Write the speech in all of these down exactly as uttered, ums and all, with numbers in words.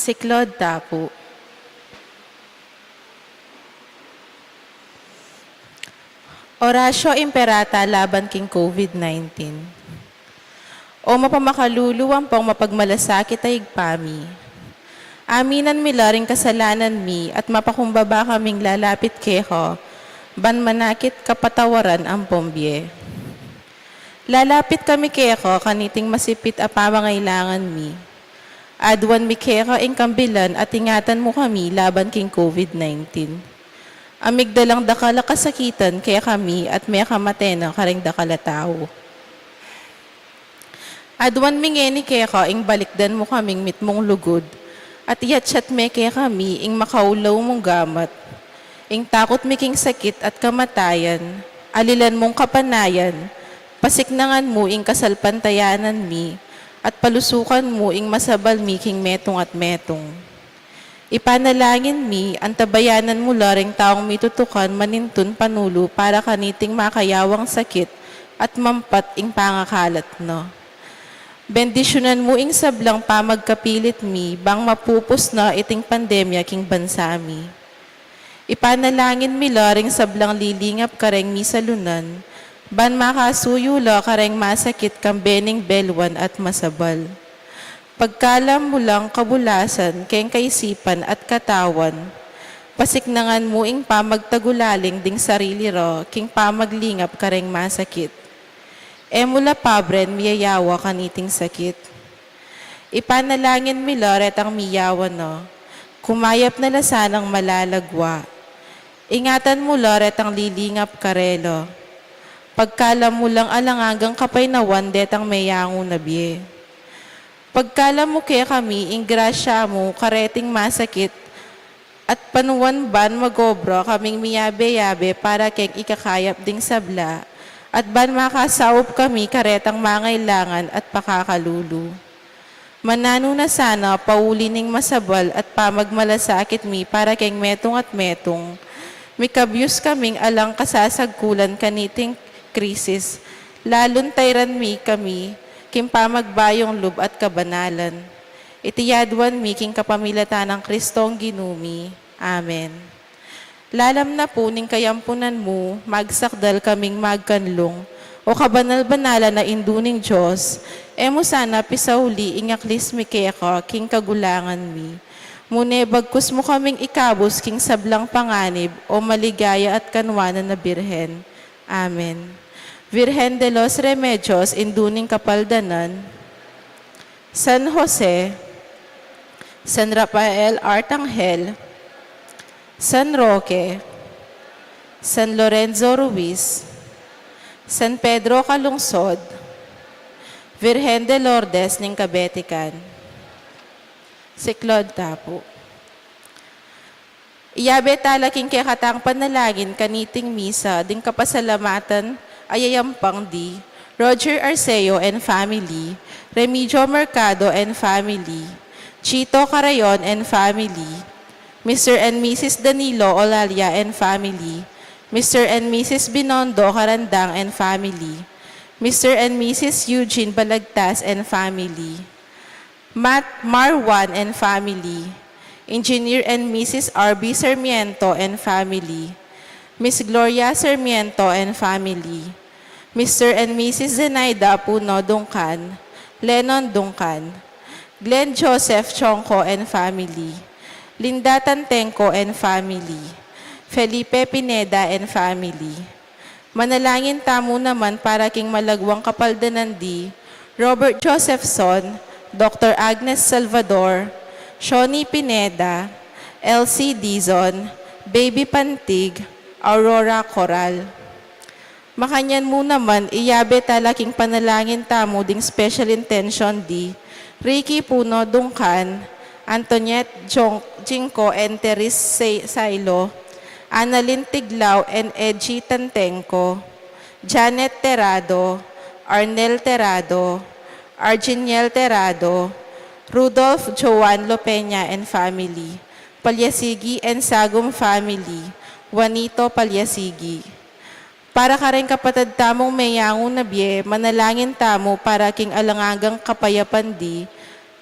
Siklaud ta pu. Orasyo Imperata laban king COVID nineteen. O mapamakalulu ampong mapagmalasakit a Ibpa mi, aminan mi la ring kasalanan mi at mapakumbaba kaming lalapit keka, ban manakit kapatawaran ampong bie. Lalapit kami keka kaniting masipit a pamangailangan mi. Aduan mi keka ing kambilan at ingatan mu kami laban king COVID nineteen. A migdalang dakal a kasakitan kekami at mekamate na karing dakal a tau. Aduan mi ngeni keka ing balikdan mu kaming mitmung lugud, at iyatyat me kekami ing makaulaw mung gamat. Ing takut mi king sakit at kamatayan, alilan mung kapanayan, pasiknangan mu ing kasalpantayanan mi, at palusukan mu ing masabal mi king metung at metung. Ipanalangin mi, antabayanan mu la ring taung mitutukan manintun panulu para kaniting makayawang sakit at mampat ing pangakalat na. Bendisyunan mu ing sablang pamagkapilit mi, bang mapupus na iting pandemya king bansa mi. Ipanalangin mi la ring sablang lilingap kareng misalunan, ban makasuyu la kareng masakit kambe ning belwan at masabal. Pagkalam mu lang kabulasan keng kaisipan at katawan, pasiknangan mu ing pamagtagulaling ding sarili ra king pamaglingap kareng masakit. E mu la pabren miyayawa kaniting sakit. Ipanalangin mi la retang miyawa na, kumayap na la sanang malalagwa. Ingatan mu la retang lilingap karela. Pagkalam mu lang alang anggang kapaynawan detang meyangu na bie. Pagkalam mu kekami ing grasya mu kareting masakit, at panuan ban mag-obra kaming miyabe-yabe para keng ikakayap ding sabla, at ban makasaup kami karetang mangailangan at pakakalulu. Mananu na sana pauli ning masabal at pamagmalasakit mi para keng metung at metung, mikabyus kaming alang kasasagkulan kaniting krisis, lalung tayran mi kami king pamagbayung lub at kabanalan. Iti yaduan mi king kapamilatan nang Kristong Ginu mi. Amen. Lalam na pu ning kayampunan mu, magsakdal kaming magkanlung, O kabanal-banalan a Indu ning Dios, e mu sana pisauli ing aklis mi keka king kagulangan mi. Mune bagkus mu kaming ikabus king sablang panganib, O maligaya at kanwanan a Birhen. Amen. Virgen de los Remedios, Indu ning Kapaldanan, San Jose, San Rafael Arcangel, San Roque, San Lorenzo Ruiz, San Pedro Calungsod, Virgen de Lourdes ning Kabetikan. Siklaud ta pu. Iyabe ta la king kekatang panalangin kaniting misa ding kapasalamatan a yayampang di Roger Arceo and family, Remigio Mercado and family, Chito Carayon and family, Mister and Missus Danilo Olalia and family, Mister and Missus Binondo Carandang and family, Mister and Missus Eugene Balagtas and family, Matt Marwan and family, Engineer and Missus R B Sarmiento and family, Miss Gloria Sarmiento and family, Mister and Missus Zenaida Puno Dungcan, Lennon Dungcan, Glenn Joseph Chongco and family, Linda Tantengco and family, Felipe Pineda and family. Manalangin tamu naman para king malagwang kapaldanan di Robert Josephson, Doctor Agnes Salvador, Shoni Pineda, Elsie Dizon, Baby Pantig, Aurora Coral. Makanyan mu naman, iyabe ta la king panalangin tamu ding special intention di Ricky Puno Dungcan, Antoinette Jong-, Jinko and Therese Say-, Sailo, Annalyn Tiglao and Edgy Tantengco, Janet Terado, Arnel Terado, Arginiel Terado, Rudolph Joan Lopeña and family, Palyasigi and Sagum family, Juanito Palyasigi. Para kareng kapatad tamung meyangu na bie, manalangin tamu para king alang anggang kapayapan di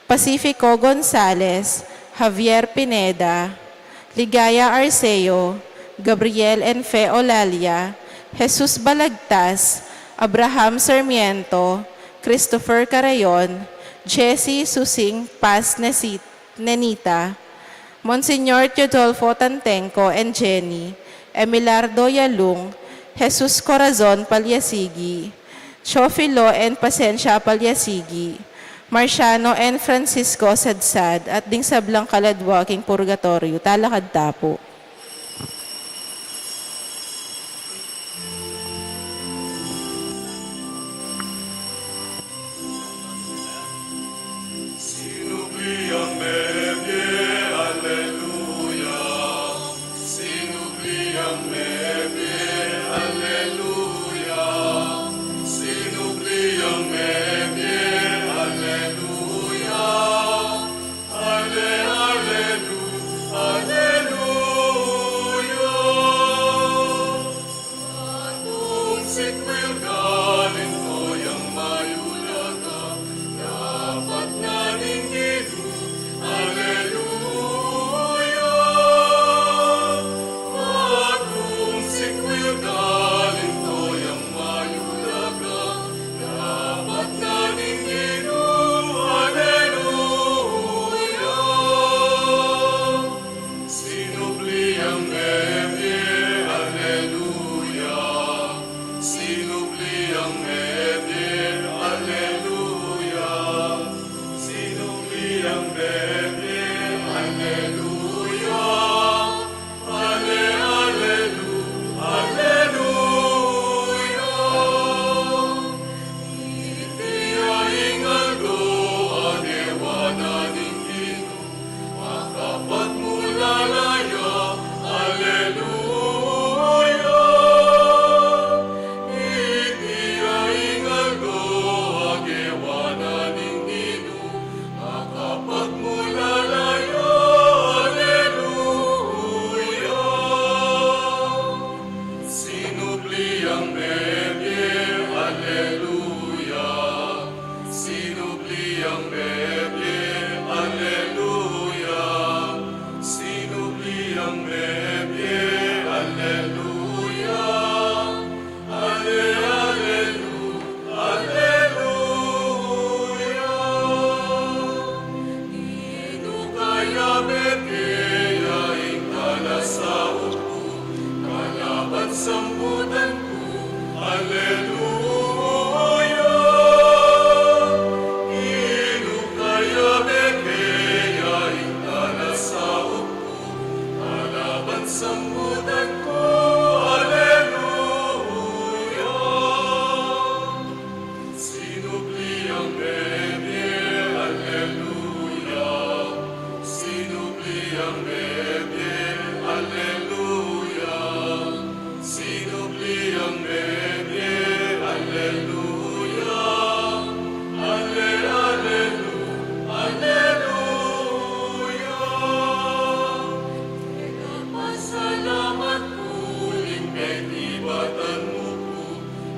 Pacifico Gonzales, Javier Pineda, Ligaya Arceo, Gabriel and Fe Olalia, Jesus Balagtas, Abraham Sarmiento, Christopher Carayon, Jessie Susing Paz Nesit-, Nenita, Monsignor Teodolfo Tantengco and Jenny, Emilardo Yalung, Jesus Corazon Palyasigi, Teofilo and Pasensia Palyasigi, Marciano and Francisco Sadsad, at ding sablang kaladwa king purgatoryo. Talakad ta pu. Sinubli yang mebie, aleluya. Sinubli yang mebie, aleluya. Sinubli yang mebie, aleluya. Ale, alelu-, aleluya. Atung sikwil galing to yang mayulaga, dapat na ning Ginu, aleluya. Atung sikwil galing to yang mayulaga, dapat na ning Ginu, aleluya. Sinubli yang mebie, aleluya. Sinubli yang mebie, aleluya. Sinubli yang mebie, aleluya. Ale, alelu-, aleluya. Iti ya ing aldo a gewa na ning Ginu, makapagmulala ya, aleluya. Iti ya ing aldo a gewa na ning Ginu, makapagmulala ya, aleluya. Sinubli yang mebie, aleluya. Sinubli yang mebie, aleluya. Sinubli yang mebie, aleluya. Ale, alelu-, aleluya. Inu kaya beke ya ing tala saup ku, kalaban sambutan ku, aleluya. Inu kaya beke ya ing tala saup ku, kalaban sambutan ku, aleluya. Sinubli yang mebie, aleluya. Sinubli yang mebie, aleluya. Sinubli yang mebie, aleluya. Ale, alelu-, aleluya. Kaya pasalamat ku ning pegnibatan mu ku,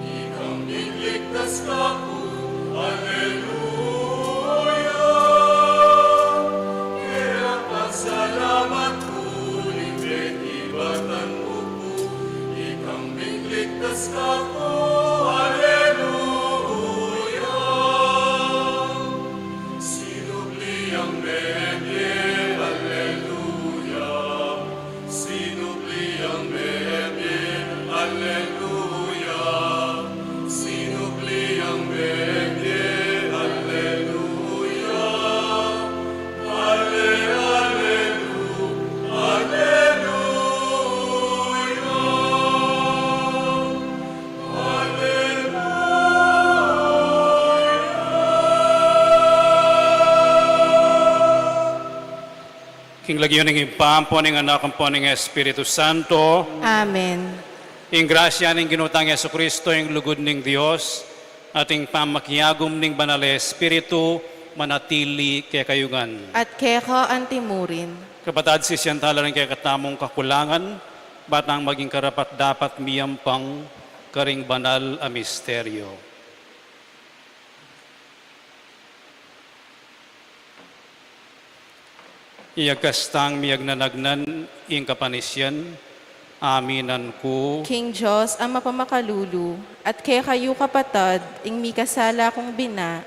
ikang migligtas kaku, aleluya. Kaya pasalamat ku ning pegnibatan mu ku, ikang migligtas kaku, aleluya. Sinubli yang mebie, aleluya. Sinubli yang mebie, aleluya. Sinubli yang mebie, aleluya. Ale, alelu-, aleluya. Aleluya. King lagyu ning Ibpa, ampo ning Anak, ampo ning Espiritu Santo. Amen. Ing grasya ning Ginu tang Jesucristo, ing lugud ning Dios, at ing pamakiagum ning Banal a Espiritu, manatili kekayu ngan. At keka antimurin. Kapatad, sisian tala ring kekatamung kakulangan, ba tang maging karapat-dapat miyampang karing banal a misteryo. Iyagkas tang miyagnanagnan ing kapanisian, aminan ku. King Dios a mapamakalulu, at kekayu kapatad, ing mikasala kung bina,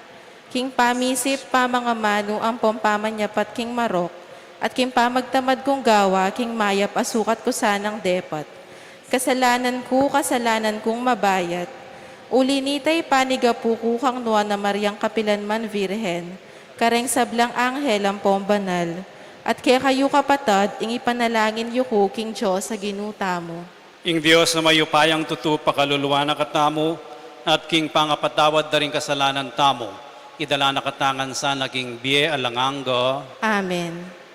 king pamisip, pamangamanu ampong pamanyapat king marok, at king pamagtamad kung gawa king mayap a sukat ku sanang depat. Kasalanan ku, kasalanan kung mabayat. Uli nita ipanigapu ku kang Nuan a Mariang kapilan man Virgen, kareng sablang anghel ampong banal, at kekayu kapatad, ing ipanalangin yu ku king Dios a Ginu tamu. Ing Dios a mayupayang tutu pakaluluan na katamu, at king pangapatawad da ring kasalanan tamu, idala na katamu ngan sana king bie alang angga. Amen.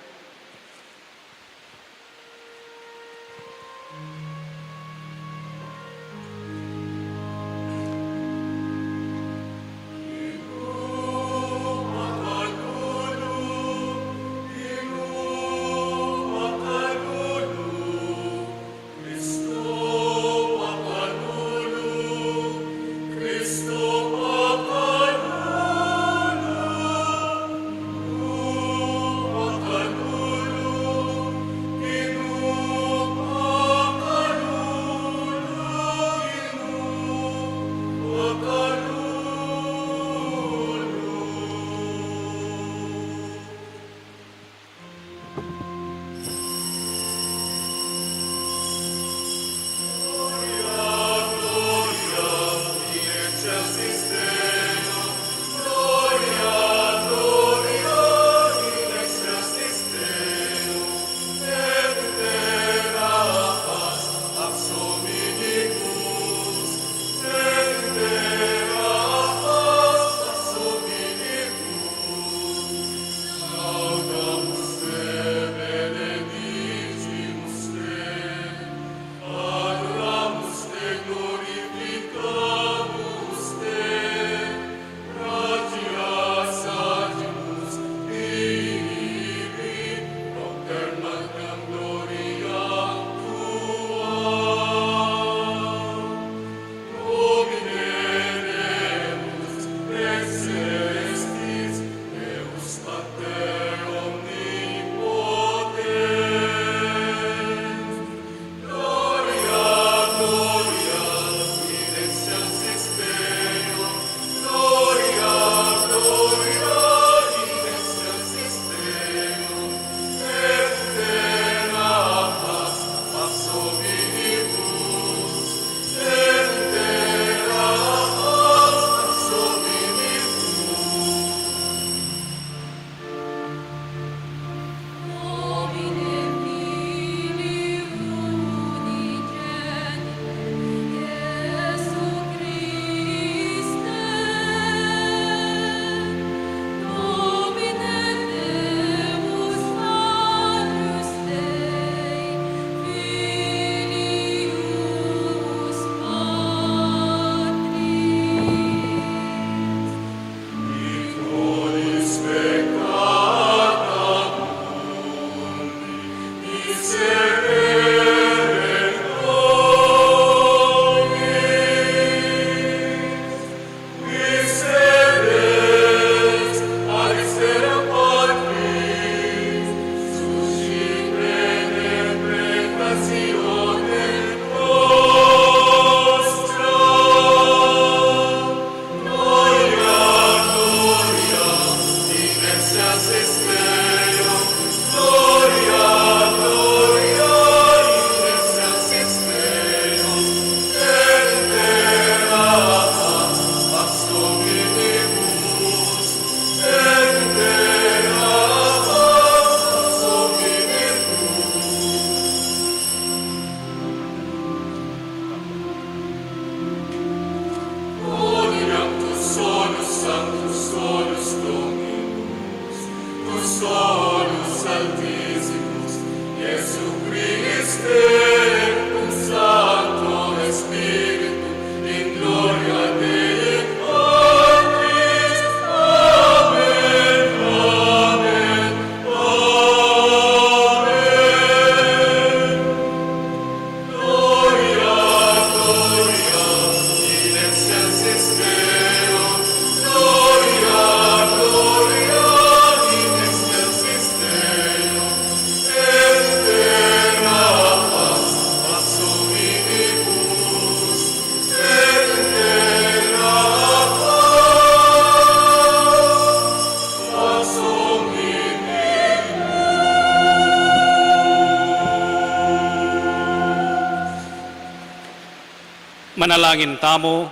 Manalangin tamu.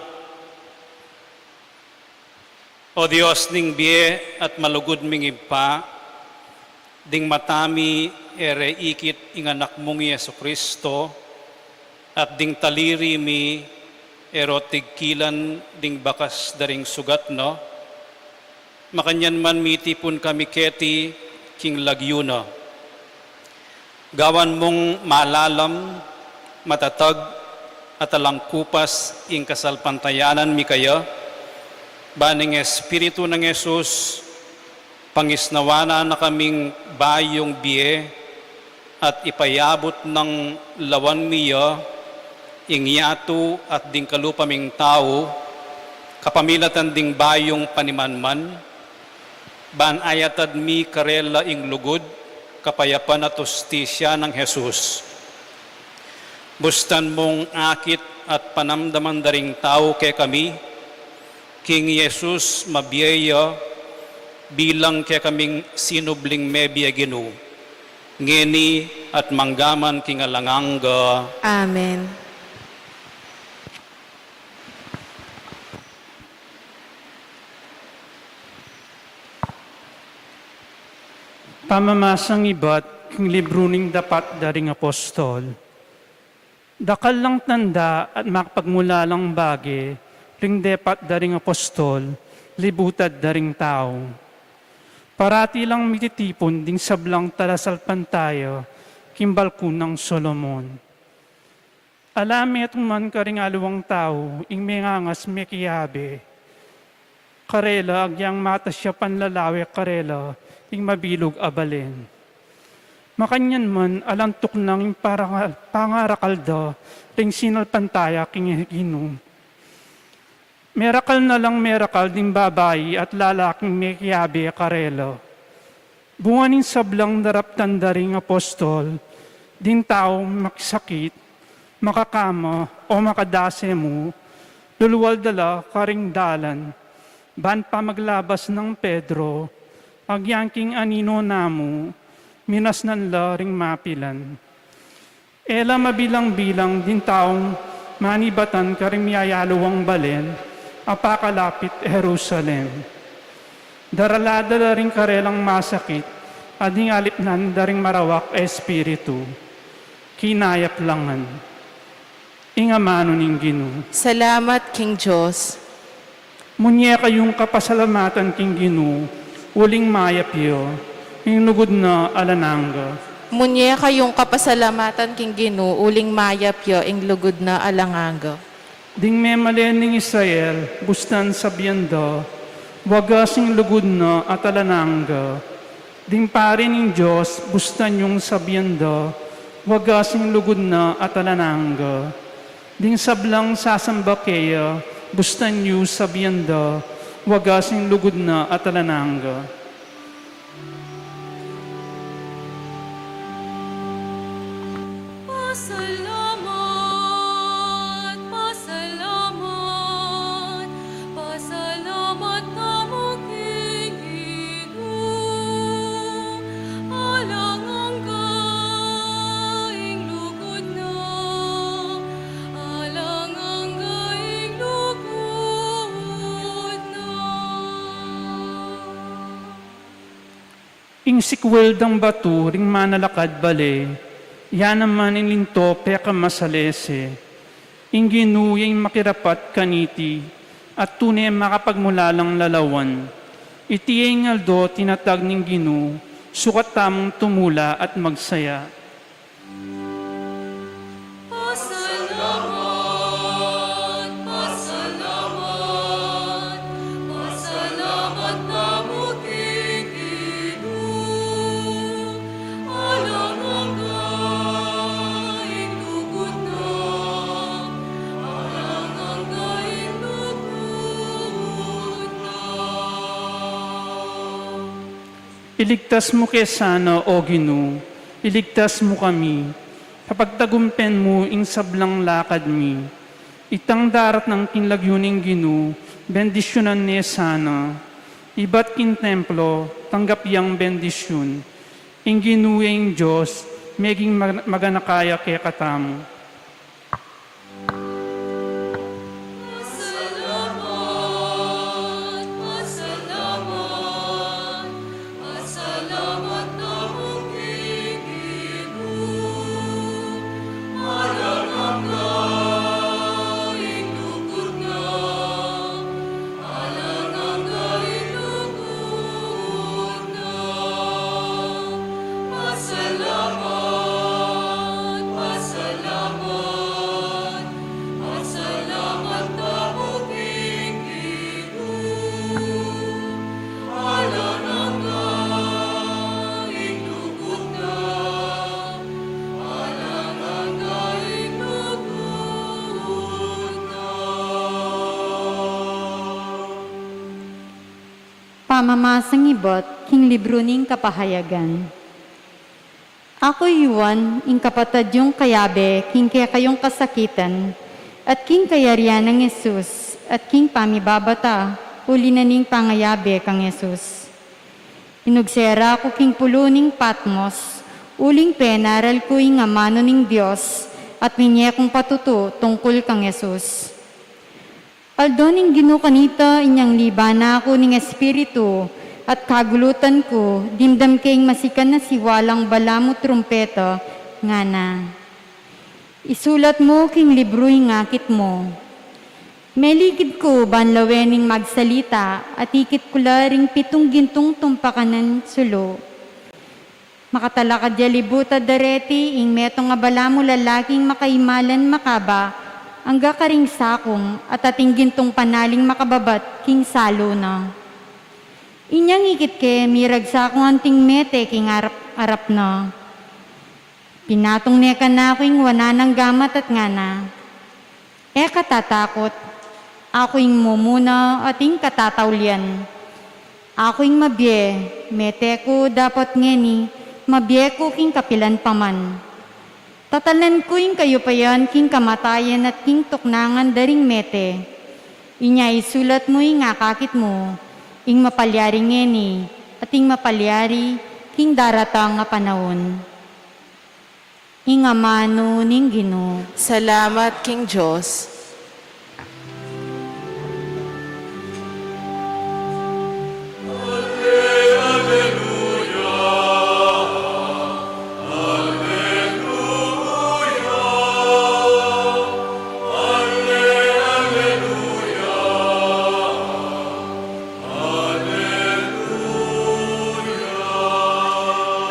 O Dios ning bie at malugud ming Ibpa, ding mata mi e re ikit ing Anak mung i Jesucristo, at ding taliri mi e ro tigkilan ding bakas da ring sugat na, makanyan man mitipun kami keti king lagyu na. Gawan mung malalam, matatag, at alang kupas ing kasalpantayanan mi kaya, ban ing Espiritu nang Jesus pangisnawan na na kaming bayung bie, at ipayabut nang lawan mi ya ing yatu at ding kalupa ming tau, kapamilatan ding bayung panimanman, ban ayatad mi karela ing lugud, kapayapan at ustisya nang Jesus. Bustan mung akit at panamdaman da ring tau kekami, king Jesus mabie ya, bilang kekaming sinubling mebie Ginu, ngeni at manggaman king alang angga. Amen. Pamamasang ibat king libru ning Dapat da ring Apostol. Dakal lang tanda at makapagmulalang bage ring depat da ring apostol, libutad da ring tau. Parati lang mititipun ding sablang talasalpantaya king balkon nang Solomon. Ala metung man karing aliwang tau ing mengangas mekiabe karela, agyang matas ya panlalawe karela ing mabilug a balen. Makanyan man, alang tuknang ing parangal-, pangarakal da ring sinalpantaya king Ginu. Merakal na lang merakal ding babai at lalaking mekiabe karela. Bunga ning sablang daraptan da ring apostol, ding tau makisakit, makakama, o makadase mu, lulual da la karing dalan, ban pamaglabas nang Pedro, agyang king anino na mu, minasnan la ring mapilan. E la mabilang-bilang ding taung manibatan karing miyayaliwang balen a pakalapit Jerusalem. Darala da la ring karelang masakit, a ding alipnan da ring marawak a espiritu. Kinayap la ngan. Ing amanu ning Ginu. Salamat king Dios. Munye kayung kapasalamatan king Ginu, uling mayap ya, ing lugud na alang angga. Munye kayung kapasalamatan king Ginu, uling mayap ya, ing lugud na alang angga. Ding memalen ning Israel, bustan sabian da, wagas ing lugud na at alang angga. Ding pari ning Dios, bustan yung sabian da, wagas ing lugud na at alang angga. Ding sablang sasamba keya, bustan yu sabian da, wagas ing lugud na at alang angga. Pasalamat, pasalamat, pasalamat tamu king Ginu. Alang angga ing lugud na, alang angga ing lugud na. Ing sikwil dang batu ring manalakad bale, ya naman ing linto pekamasalese. Ing Ginu ya ing makirapat kaniti, at tune makapagmulalang lalawan. Iti ya ing aldo tinatag ning Ginu, sukat tamung tumula at magsaya. Pasalamat, pasalamat, pasalamat tamu king Ginu. Alang angga ing lugud na, alang angga ing lugud na. Iligtas mu ke sana, O Ginu, iligtas mu kami, papagtagumpen mu ing sablang lakad mi. Itang daratnang king lagyu ning Ginu, bendisyunan ne sana. Ibat king templo, tanggap yang bendisyun. Ing Ginu ya ing Dios, meging mag-, maganaka ya kekatamu. Pamamasang ibat king libru ning Kapahayagan. Aku i Juan, ing kapatad yung kayabe king kekayung kasakitan, at king kayarian nang Jesus, at king pamibabata, uli na ning pangayabe kang Jesus. Inugse ra ku king pulu ning Patmos, uling penaral ku ing amanu ning Dios, at minye kung patutu tungkul kang Jesus. Aldo ning Ginu kanita, inyang liban na ku ning Espiritu, at kagulutan ku, dimdam ke ing masikan a siwalang balamu trumpeta, ngana: Isulat mu king libru ing akit mu. Melikid ku ban lawen ing magsalita, at ikit ku la ring pitung gintung tumpakan ning sulu. Makatalakad ya libut a dareti ing metung a balamu lalaking makaimalan makaba, angga karing sakung, at ating gintung panaling makababat king salu na. Inyang ikit ke, miragsak kung anting mete king arap, arap na. Pinatung ne kanaku ing wanan nang gamat at ngana: E ka tatakut, aku ing mumuna at ing katataulian. Aku ing mabie, mete ku dapot ngeni, mabie ku king kapilan pa man. Tatalnan ku ing kayupayan king kamatayan at king tuknangan da ring mete. Inya isulat mu ing akakit mu, ing mapalyari ngeni, at ing mapalyari king daratang a panaun. Ing amanu ning Ginu. Salamat king Dios.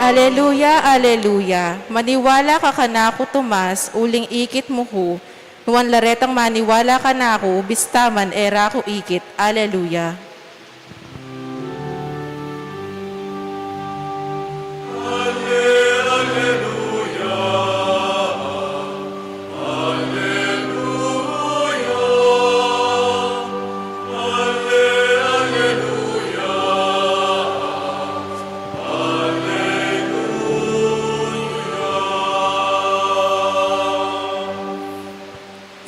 Aleluya, aleluya. Maniwala ka kanaku, Tomas, uling ikit mu ku. Nuan la retang maniwala kanaku, bista man e ra ku ikit. Aleluya.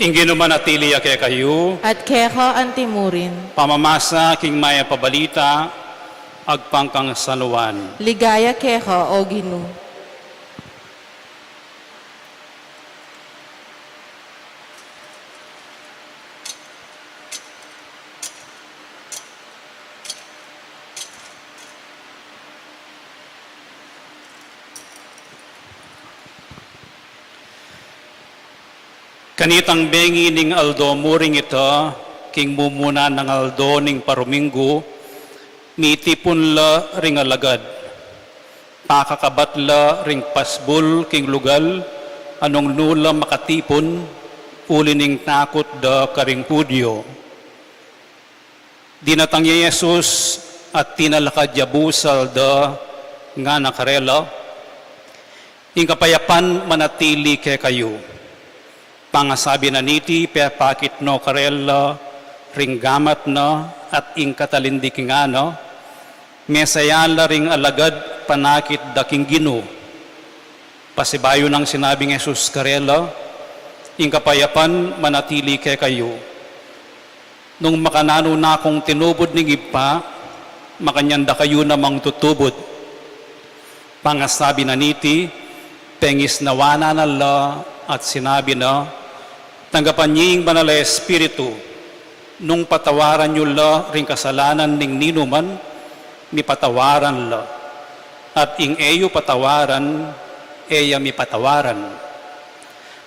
Ing Ginu manatili ya kekayu. At keka antimurin. Pamamasa king Mayap a Balita agpang kang San Juan. Ligaya keka, O Ginu. Kanitang bengi ning aldo mu ring ita, king mumuna nang aldo ning paruminggu, mitipun la ring alagad. Pakakabat la ring pasbul king lugal, a nung nu la makatipun, uli ning takut da karing Judio. Dinatang ya i Jesus at tinalakad ya busal da, ngana karela: Ing kapayapan manatili kekayu. Pangasabi na niti, pepakit no karela ring gamat na at ing katalindikingan na, mesaya la ring alagad panakit da king Ginu. Pasibayu nang sinabing Jesus karela: Ing kapayapan manatili kekayu. Nung makananu na kung tinubud ning Ibpa, makanyan da kayu namang tutubud. Pangasabi na niti, pengisnawan na la at sinabi na: Tanggapan ye ing Banal a Espiritu. Nung patawaran yu la ring kasalanan ning ninuman, mipatawaran la. At ing e yu patawaran, e ya mipatawaran.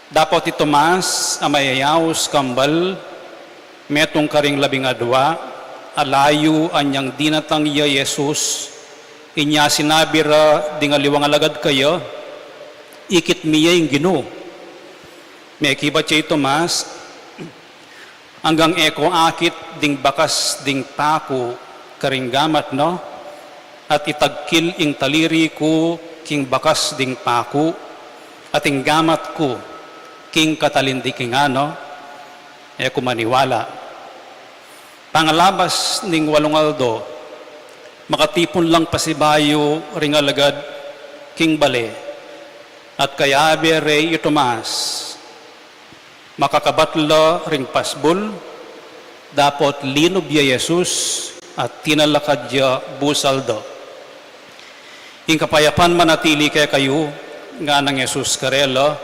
Dapot i Tomas, a mayayaus kambal, metung karing labing adua, alayu anyang dinatang ya i Jesus, inya sinabi ra ding aliwang alagad kaya: Ikit mi ya ing Ginu. Mekibat ya i Tomas, anggang e ku akit ding bakas ding paku karing gamat na, at itagkil ing taliri ku king bakas ding paku, at ing gamat ku king katalindikingan na, e ku maniwala. Pangalabas ning walung aldo, Makatipun lang pasibayu ring alagad king bale, at kayabe re i Tomas. Makakabat la ring pasbul, dapot linub ya i Jesus at tinalakad ya busal da. Ing kapayapan manatili kekayu, ngana nang Jesus karela,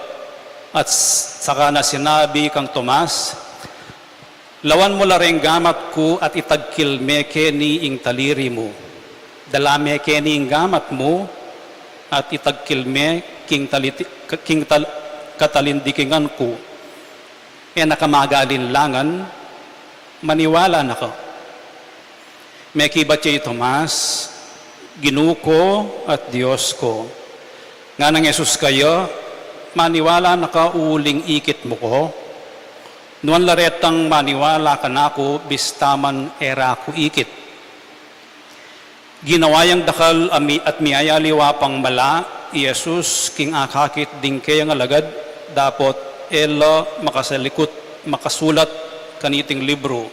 at saka na sinabi kang Tomas, Lawan mu la reng gamat ku at itagkil me keni ing taliri mu. Dala me keni ing gamat mu at itagkil me king, taliti, king tal, katalindikingan ku. E na ka magalinlangan, maniwala na ka. Mekibat ya i Tomas, Ginu ku at Dios ku. Ngana nang Jesus kaya, Maniwala na ka uling ikit mu ku? Nuan la retang maniwala kanaku bista man e ra ku ikit? Ginawa yang dakal a mi-, at miyayaliwa pang mala i Jesus king akakit ding kayang alagad, dapot e la makasalikut makasulat kaniting libru.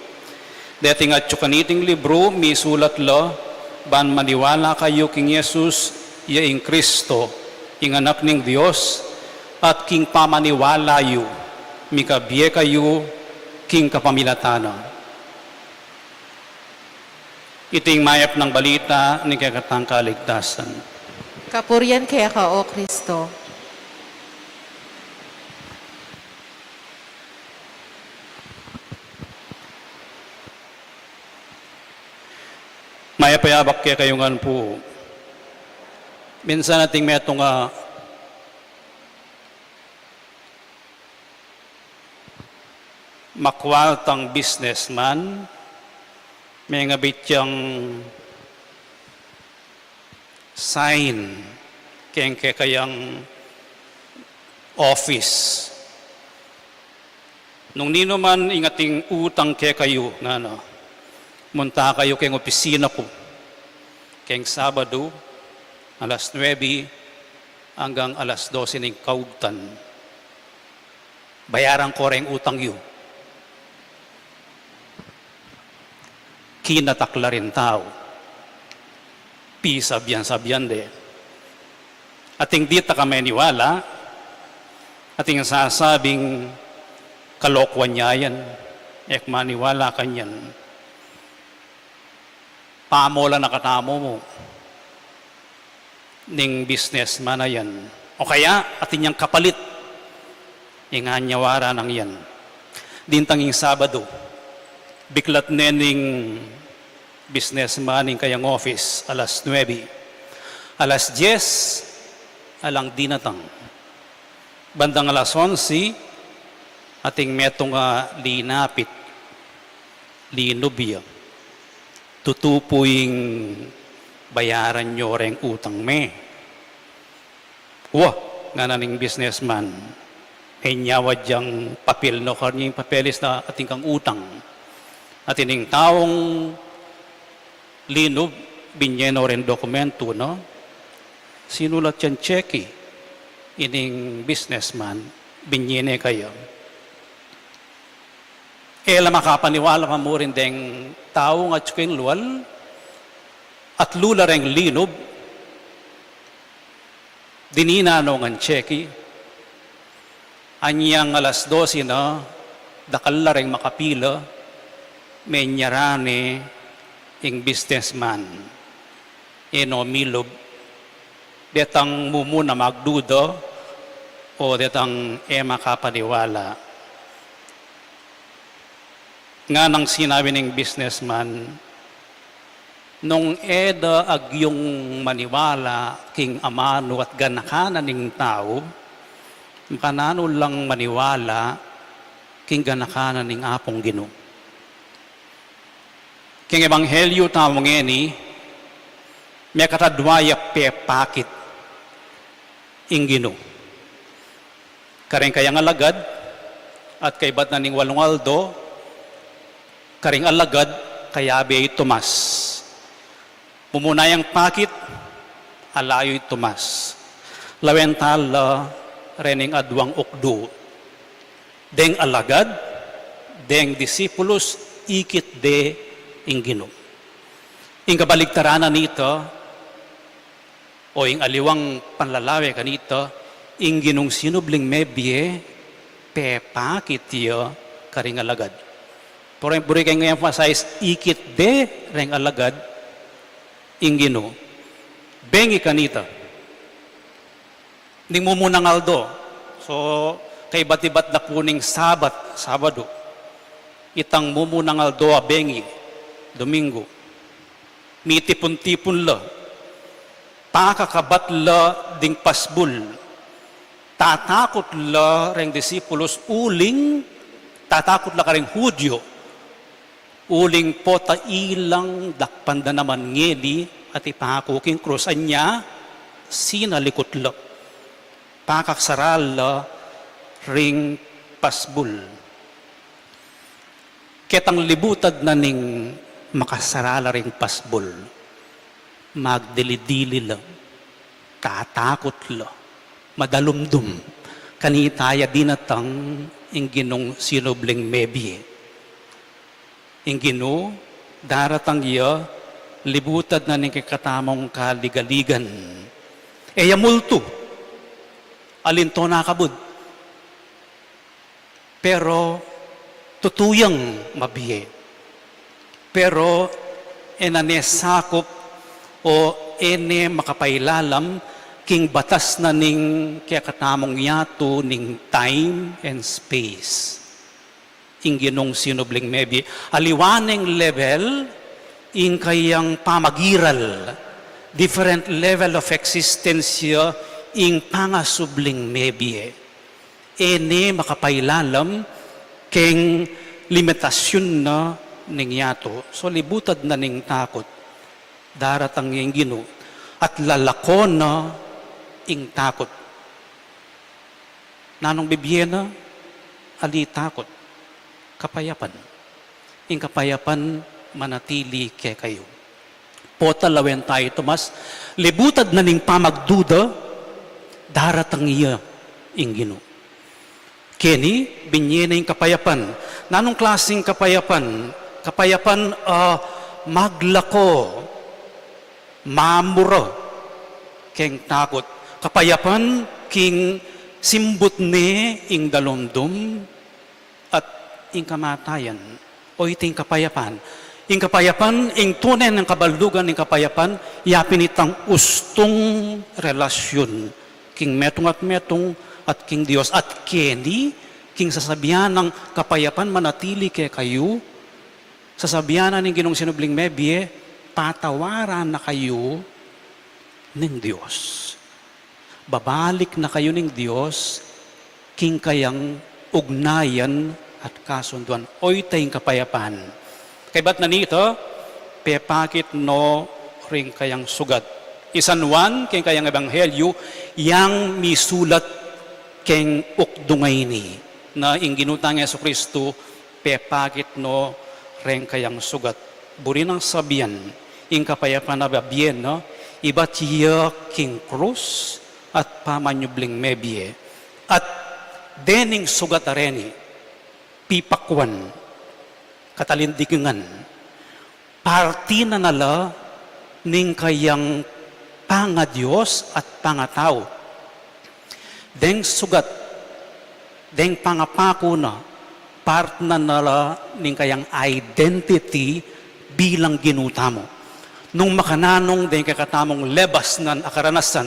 Deting atyu kaniting libru misulat la, ban maniwala kayu king Jesus ya ing Kristo, ing Anak ning Dios, at king pamaniwala yu, mikabie kayu king kapamilatan na. Iti ing mayap nang balita ning kekatang kaligtasan. Kapurian keka, O Kristo. Mayap a yabak kekayu ngan pu. Minsan ating metung a makwaltang businessman, mengabit yang sign keng kekayang office. Nung ninuman ing ating utang kekayu, ngana, munta kayu keng opisina ku keng Sabadu, alas nuebe anggang alas dose ning kaugtan. Bayaran ko reng utang yu. Kinatakla ring tau. Pisabian-sabian de. Ating ditak a maniwala, ating sasabing kalokuan ya yan, e ku maniwala kanyan. Pamolan na katamu mu ning businessman a yan. O kaya, atin yang kapalit. Ing anyawara nang yan. Dintang ing Sabadu, biklat ne ning businessman ing kayang office, alas nuebe. Alas dyes, alang dinatang. Bandang alas onse, ating metung a linapit, linub ya. Tutu pu ing bayaran yu reng utang me. Wa, ngana ning businessman. Inyawad yang papel, nukar ne ing papeles na atin kang utang. Atin ing taung linub, binye no reng dokumentu, no? Sinulat yang tseki, ining businessman, binye ne kaya. E la makapaniwala pa mu rin deng taung atyu keng lual, atlu la reng linub, dinina no ngan tseki, anyang alas dose na, dakal la reng makapila, menyara ne ing businessman, e no milub, detang mumuna magduda, o detang e makapaniwala. Nganang sinabi ning businessman, nung e da agyung maniwala king amanu at ganaka na ning tau, makananu lang maniwala king ganaka na ning Apung Ginu. King ebanghelyu tamu ngeni, mekatadwa ya pepakit ing Ginu. Karing kayang alagad, at kaybat na ning walung aldo, karing alagad, kayabe i Tomas. Mumuna yang pakit, ala yu i Tomas. Lawen ta la rening adwang ukdu. Deng alagad, deng disipulus, ikit de ing Ginu. Ing kabaligtaran na nita, o ing aliwang panlalawe kanita, ing Ginung sinubling mebie, pepakit ya karing alagad. Pero buri keng emphasize, ikit de reng alagad, ing Ginu. Bengi kanita. Ning mumunang aldo. So, kaibat-ibat na pu ning Sabat, Sabado. Itang mumunang aldo a bengi, Domingo. Mitipun-tipun la. Pakakabat la ding pasbul. Tatakut la reng disipulus uling, tatakut la kareng Hudyo. Uling pota ilang dakpan da naman ngeni at ipaku king krus, anya sinalikut la. Pakaksaral la ring pasbul. Ketang libutad na ning makasara la ring pasbul, magdili-dili la, tatakut la, madalumdum. Kanita ya dinatang ing Ginung sinubling mebie. Ing Ginu, daratang ya, libutad na ning kekatamung kaligaligan. E ya multu, alinto na kabud. Pero tutu yang mabie. Pero e na ne sakup o e ne makapailalam king batas na ning kekatamung yatu ning time and space. Ing Ginung sinubling mebie. Aliwa neng level ing kayang pamagiral, different level of existence ya ing pangasubling mebie. E ne makapailalam keng limitasyun na ning yatu. So, libutad na ning takut. Daratang ya ing Ginu at lalako na ing takut. Nanung bibie na? Ali takut. Kapayapan. Ing kapayapan manatili kekayu. Pota lawen tayu tumas, libutad na ning pamagduda, daratang ya ing Ginu. Keni, binye na ing kapayapan. Nanung klasing kapayapan? Kapayapan, ah, maglako, mamura keng takut. Kapayapan king simbut ne ing dalumdum at ing kamatayan. O iti ing kapayapan. Ing kapayapan, ing tune nang kabaldugan ning kapayapan, yapin itang ustung relasyun king metung at metung at king Dios. At keni, king sasabian nang kapayapan manatili kekayu, sasabian na ning Ginung sinubling mebie, patawaran na kayu ning Dios. Babalik na kayu ning Dios king kayang ugnayan at kasunduan. Oyta ing kapayapan. Kaybat na nita, pepakit no ring kayang sugat. I San Juan, king kayang ebanghelyu, yang misulat keng ukdung a ini, na ing Ginu tang Jesucristo, pepakit no reng kayang sugat. Buri nang sabian, ing kapayapan a bibie na, ibat ya king krus at pamanyubling mebie. At dening sugat a reni, pipakwan, katalindigan, parti na na la ning kayang pangadios at pangatau. Deng sugat, deng pangapaku na, part na na la ning kayang identity bilang Ginu tamu. Nung makananung deng kekatamung lebasnan a karanasan,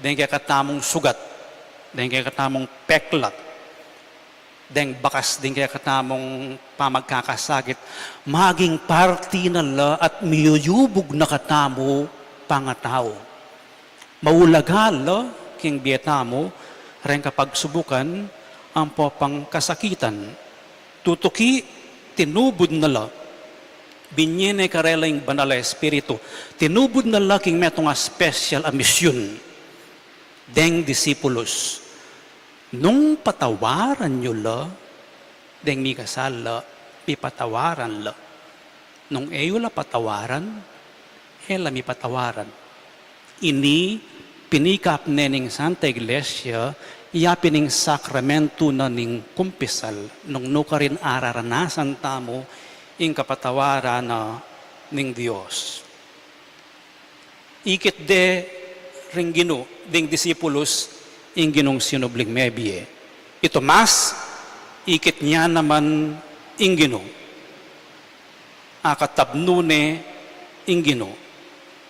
deng kekatamung sugat, deng kekatamung peklat, deng bakas ding kekatamung pamagkakasakit, maging parti na la at miyuyubug na katamu pangatau. Maulaga la king bie tamu reng kapagsubukan ampo pang kasakitan. Tutuki, tinubud na la. Binye ne karela ing Banal a Espiritu. Tinubud na la king metung a special a misyun deng disipulus. Nung patawaran yu la, deng mikasala, mipatawaran la. Nung e yu la patawaran, e la mipatawaran. Ini pinikap ne ning Santa Iglesia, yapin ing sakramentu na ning kumpisal, nung nukarin araranasan tamu ing kapatawaran na ning Dios. Ikit de ring Ginu, ding disipulus, ing Ginung sinubling mebie. I Tomas, ikit ne naman ing Ginu. Akatabnu ne ing Ginu.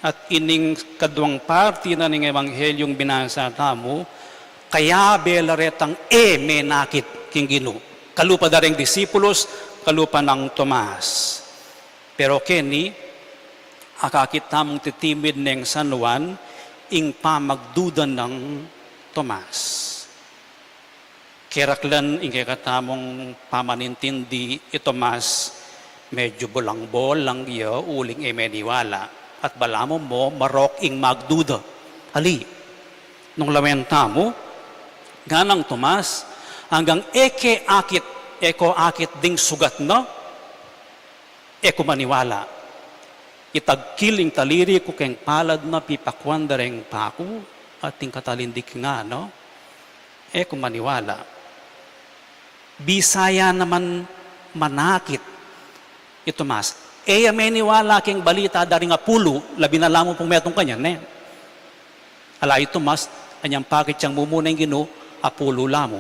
At ining kaduang parti na ning Ebanghelyung binasa tamu, kayabe la retang e menakit king Ginu. Kalupa da ring disipulus, kalupa nang Tomas. Pero keni, akakit tamung titimid neng San Juan, ing pamagduda nang Tomas. Keraklan ing kekatamung pamanintindi, i Tomas, medyu bolang-bolang ya uling e meniwala. At balamu mo, marok ing magduda. Ali, nung lawen tamu, nganang Tomas, anggang e ke akit, e ko akit ding sugat na, e ku maniwala. Itagkil ing taliri ku keng palad na, pipakuan da reng paku, at ing katalindikingan na, e ku maniwala. Bisa ya naman manakit i Tomas. E ya meniwala keng balita da ring apulu, labi na la mu pung metung kanyan, ne? Ala i Tomas, anyang pakit yang mumuna ing Ginu, apulu la mu.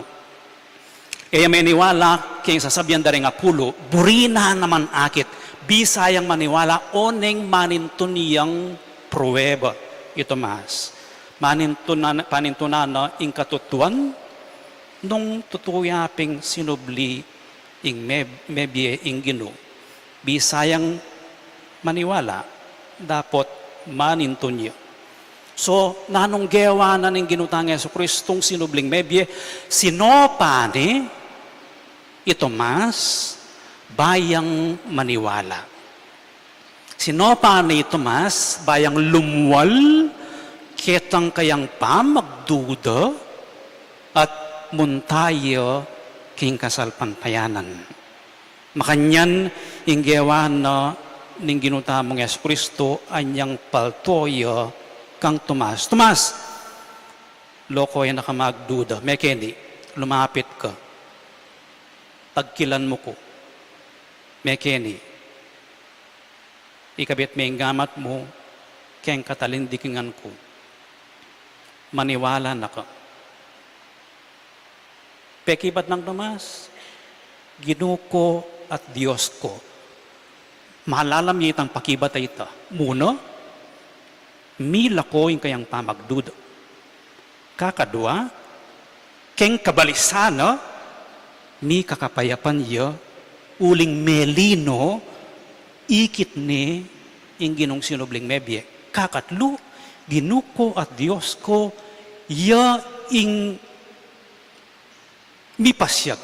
E ya meniwala keng sasabian da ring apulu, buri na naman akit, bisa yang maniwala oneng manintun yang prueba i Tomas. Manintunan, panintunan na ing katutuan, nung tutu ya ping sinubli ing me-, mebie ing Ginu. Bisa yang maniwala, dapot manintun ya. So, nanung gewa na ning Ginu tang Jesucristong sinubling mebie, sinopa ne i Tomas, ba yang maniwala. Sinopa ne i Tomas, ba yang lumwal ketang kayang pamagduda at munta ya king kasalpantayanan. Makanyan ing gewa na ning Ginu tamung Jesucristo anyang palto ya kang Tomas. Tomas, loko ya na ka magduda. Mekeni, lumapit ka. Tagkilan mu ku. Mekeni, ikabit me ing gamat mu keng katalindikingan ku. Maniwala na ka. Pekibat nang Tomas, Ginu ku at Dios ku. Malalam ya itang pakibat a ita. Muna, milako ing kayang pamagduda. Kakadua, keng kabalisan na, mikakapayapan ya, uling melino, ikit ne ing Ginung sinubling mebie. Kakatlu, Ginu ku at Dios ku, ya ing mipasiag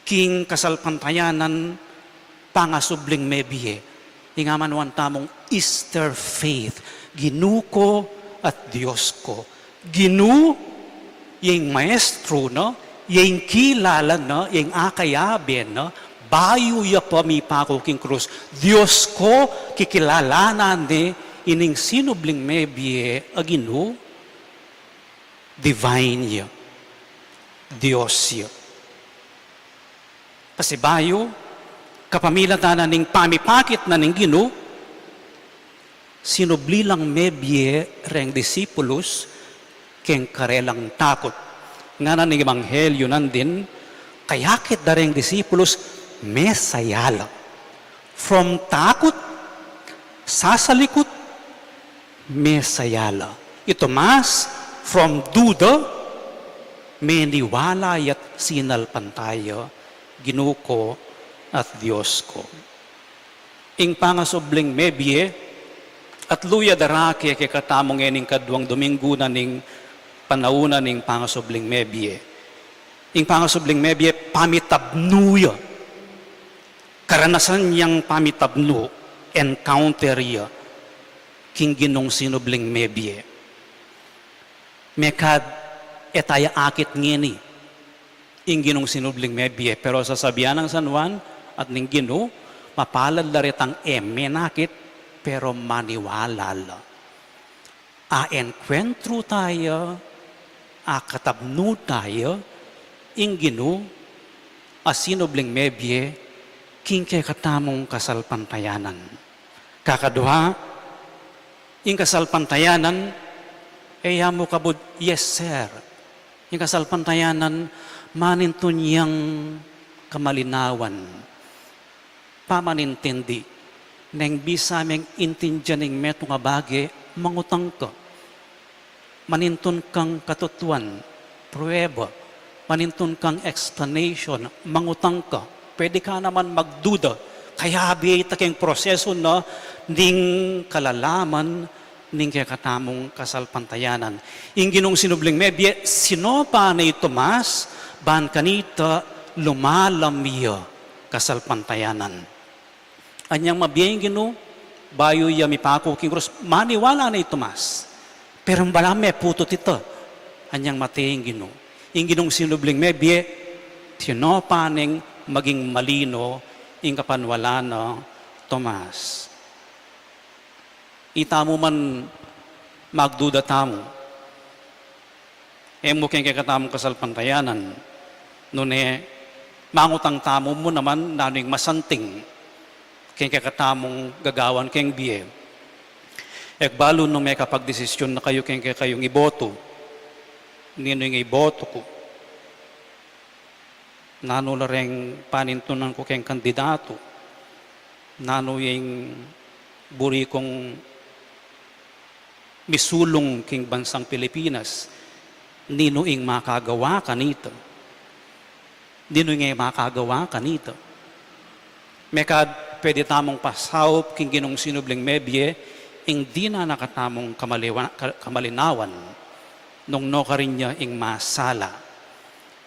king kasalpantayanan pangasubling mebie. Ing amanuan tamung Easter faith. Ginu ku at Dios ku. Ginu, ya ing maestro na, ya ing kilala na, ya ing akayabe na, bayu ya pa mipaku king krus. Dios ku, kikilalanan ne ining sinubling mebie a Ginu, divine ya, Dios ya. Pasibayu, kapamilatan na ning pamipakit na ning Ginu, sinubli lang mebie reng disipulus keng karelang takut. Ngana ning Ebanghelyo nandin, kayakit da reng disipulus, mesaya la. From takut, sasalikut, mesaya la. I Tomas, from duda, meniwala ya't sinalpantaya, Ginu ku at Dios ku. Ing pangasubling mebie, atlu ya darake kekatamu ngening kaduang Dominggu na ning panaun na ning pangasubling mebie. Ing pangasubling mebie, pamitabnu ya. Karanasan yang pamitabnu, encounter ya king Ginung sinubling mebie. Mekad e taya akit ngeni ing Ginung sinubling mebie, pero sasabian nang San Juan at ning Ginu, mapalad la retang e menakit, pero maniwala la. Aengkuentru taya, akatabnu taya ing Ginu a sinubling mebie king kekatamung kasalpantayanan. Kakadua, ing kasalpantayanan, e ya mu kabud yes, sir. Ing kasalpantayanan, manintun yang kamalinawan, pamanintindi, neng bisa meng intindian ing metung a bage, mangutang ka. Manintun kang katutuan, prueba, manintun kang explanation, mangutang ka. Pwede ka naman magduda. Kayabe ita keng proseso na ning kalalaman ning kekatamung kasalpantayanan. Ing Ginung sinubling mebie, sinopa ne i Tomas, ban kanita lumalam ya kasalpantayanan. Anyang mabie ing Ginu, bayu ya mipaku king krus, maniwala ne i Tomas. Pero balamu meputut ita, anyang mate ing Ginu. Ing Ginung sinubling mebie, sinopa neng maging malino ing kapaniwalan na Tomas. Itamu man magduda tamu. E mu keng kekatamung kasalpantayanan, nune mangutang tamu mu naman nanu ing masanting keng kekatamung gagawan keng bie. E ku balu nung mekapagdesisyun na kayu keng kekayung iboto, ninu ing iboto ku? Nanu la reng panintunan ku keng kandidatu? Nanu ing buri kung misulung king bansang Pilipinas? Ninu ing makagawa kanita? Ninu ing e makagawa kanita? Mekad pwede tamung pasaup king Ginung sinubling mebie ing dinan na katamung kamaliwa-, ka-, kamalinawan, nung nukarin ya ing masala.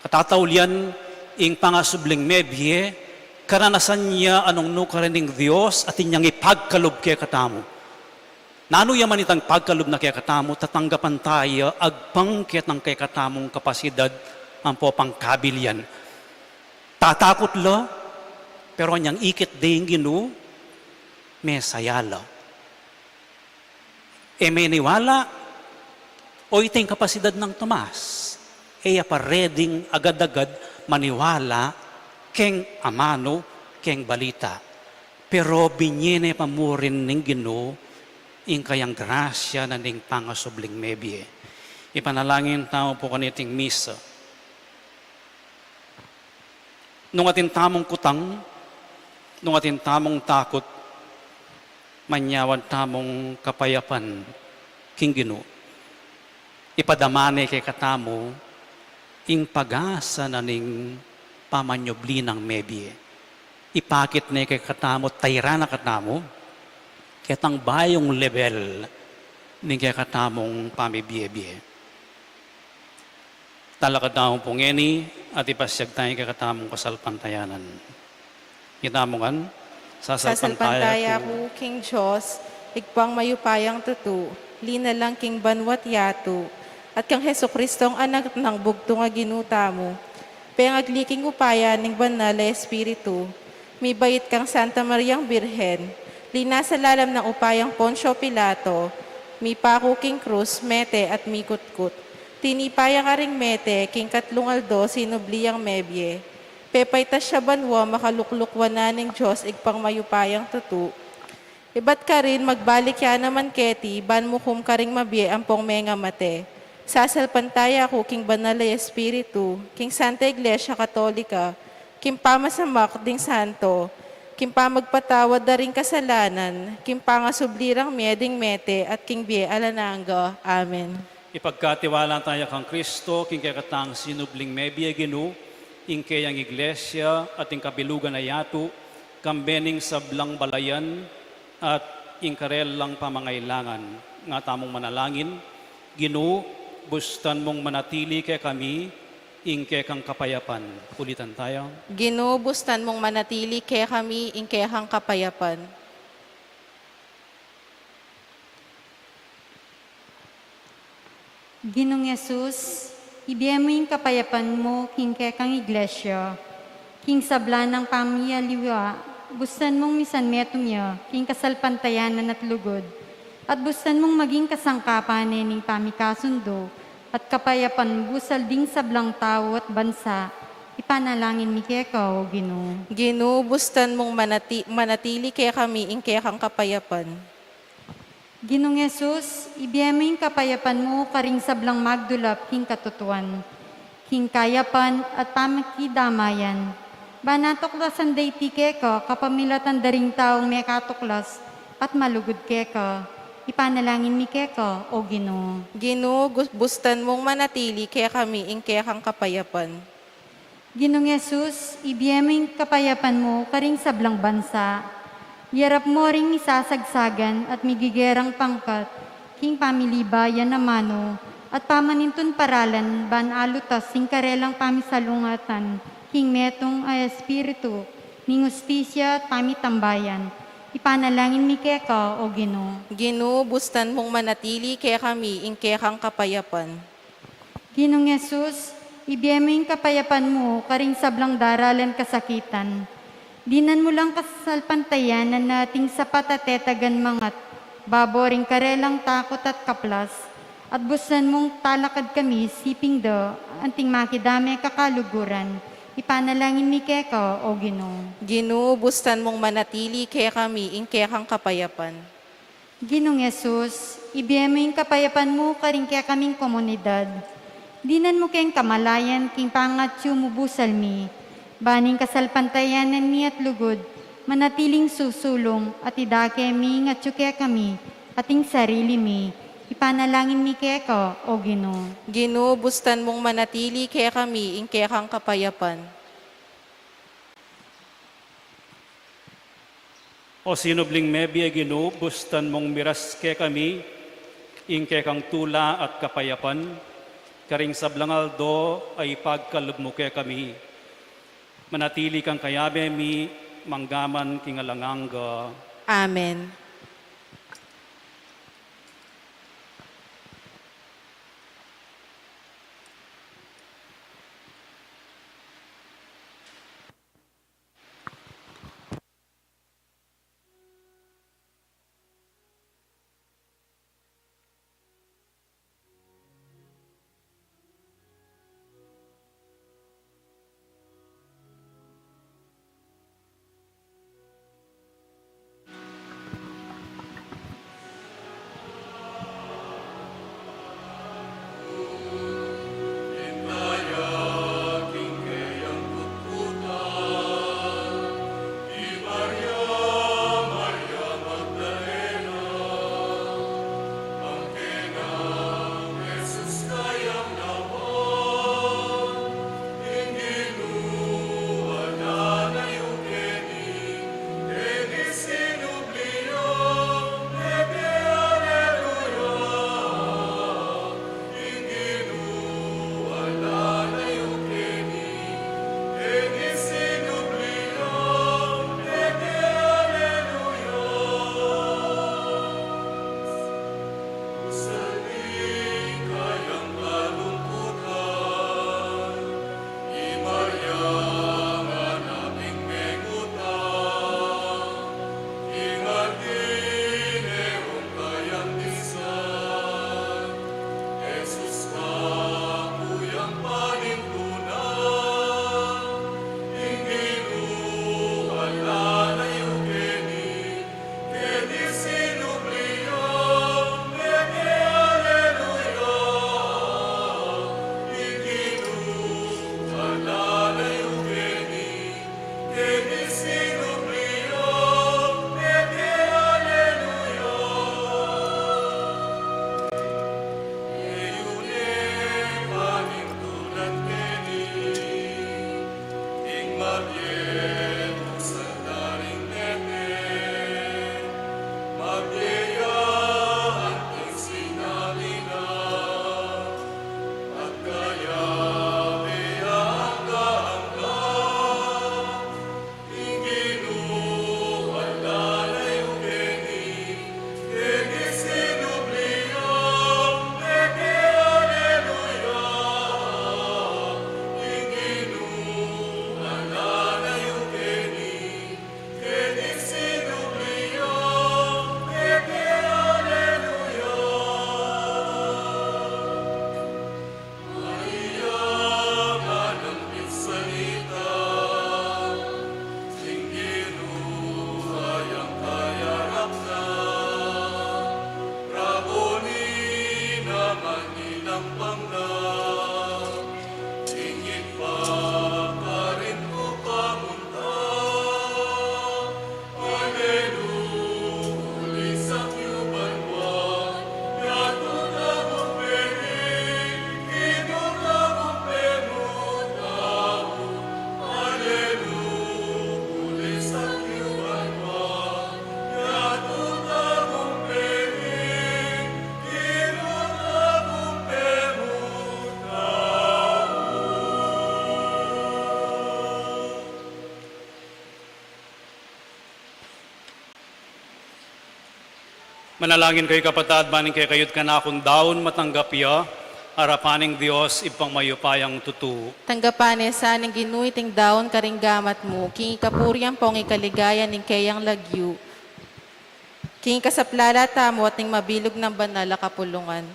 Katataulian, ing pangasubling mebie, karanasan ya a nung nukarin ing Dios atin yang ipagkalub kekatamu. Nanu ya man itang pagkalub na kekatamu, tatanggapan ta ya agpang ketang kekatamung kapasidad ampo pangkabilian. Tatakut la, pero anyang ikit de ing Ginu, mesaya la. E maniwala, o ita ing kapasidad nang Tomas, e ya pa reding agad-agad maniwala keng amanu keng balita. Pero binye ne pa murin ning Ginu ing kayang grasya na ning pangasubling mebie. Ipanalangin tamu pu kaniting misa. Nung atin tamung kutang, nung atin tamung takut, manyawad tamung kapayapan king Ginu. Ipadama ne kekatamu ing pag-asa na ning pamanyubli nang mebie. Ipakit ne kekatamu, tairan na katamu ketang bayung lebel ning kekatamung pamibie-bie. Talakad tamu pu ngeni at ipasiag taya ing kekatamung kasalpantayanan. Itamu ngan, sasalpantaya ku king Dios, Ibpang mayupayang tutu, linalang king banua't yatu, at kang Jesucristong Anak nang bugtung a Ginu tamu, pengagli king upaya ning Banal a Espiritu, mibait kang Santa Mariang Birhen, linasa lalam nang upayang Poncio Pilato, mipaku king krus, mete at mikutkut. Tinipa ya karing mete, king katlung aldo sinubli yang mebie. Pepaitas ya banua, makalukluk wanan ning Dios Ibpang mayupayang tutu. Ibat karin magbalik ya naman keti, ban mukum karing mabie ampong mengamate. Sasalpantaya ku king Banal a Espiritu, king Santa Iglesia Katolika, king pamasamak ding santo, king pamagpatawad da ring kasalanan, king pangasubli rang mie ding mete, at king bie alang angga. Amen. Ipagkatiwala taya kang Kristo, king kekatang sinubling mebie, Ginu, ing keyang Iglesia, at ing kabilugan a yatu, kambe ning sablang balayan, at ing karelang pamangailangan. Nga tamung manalangin, Ginu, bustan mung manatili kekami ing kekang kapayapan. Ulitan taya. Ginu, bustan mung manatili kekami ing kekang kapayapan. Ginung Jesus, ibie mu ing kapayapan mu king kekang Iglesia, king sabla nang pamialiwa, bustan mung misanmetung ya king kasalpantayanan at lugud, at bustan mung maging kasangkapan ne ning pamikasundu at kapayapan busal ding sablang tau at bansa, Ipanalangin mi keka, O Ginu. Ginu, bustan mung manati-, manatili kekami ing kekang kapayapan. Ginung Jesus, ibie mu ing kapayapan mu karing sablang magdulap king katutuan, king kayapan at pamikidamayan. Ban atuklasan da iti keka kapamilatan da ring taung mekatuklas at malugud keka. Ipanalangin mi keka, O Ginu. Ginu, gus-, bustan mung manatili kekami ing kekang kapayapan. Ginung Jesus, ibie mu ing kapayapan mu karing sablang bansa. Iyarap mu ring misasagsagan at migigerang pangkat king pamilibayan a manu at pamanintun paralan ban alutas ing karelang pamisalungatan king metung a espiritu ning hustisya at pamitambayan. Ipanalangin mi keka, O Ginu. Ginu, bustan mung manatili kekami ing kekang kapayapan. Ginung Jesus, ibie mu ing kapayapan mu karing sablang daralan kasakitan. Dinan mu lang kasalpantayanan na ating sapat a tetagan mangat babo ring karelang takut at kaplas, at bustan mung talakad kami siping da anting makidame kakaluguran. Ipanalangin mi keka, O Ginu. Ginu, bustan mung manatili kekami ing kekang kapayapan. Ginung Jesus, ibie mu ing kapayapan mu karing kekaming komunidad. Dinan mu keng kamalayan king pangatyu mu busal mi, ban ing kasalpantayanan mi at lugud manatiling susulung at idake mi ing atyu kekami at ing sarili mi. Ipanalangin mi keka, O Ginu. Ginu, bustan mung manatili kekami ing kekang kapayapan. O sinubling mebie, Ginu, bustan mung miras kekami ing kekang tula at kapayapan karing sablang aldo a ipagkalub mu kekami. Manatili kang kayabe mi manggaman king alang angga. Amen. Manalangin kayu, kapatad, ban ing kekayu't kanakung daun matanggap ya arapan ning Dios Ibpang mayupayang tutu. Tanggapan ne sa ning Ginu iting daun karing gamat mu, king ikapuri ampong ikaligaya ning keyang lagyu, king ikasaplala tamu at ning mabilug nang banal a kapulungan.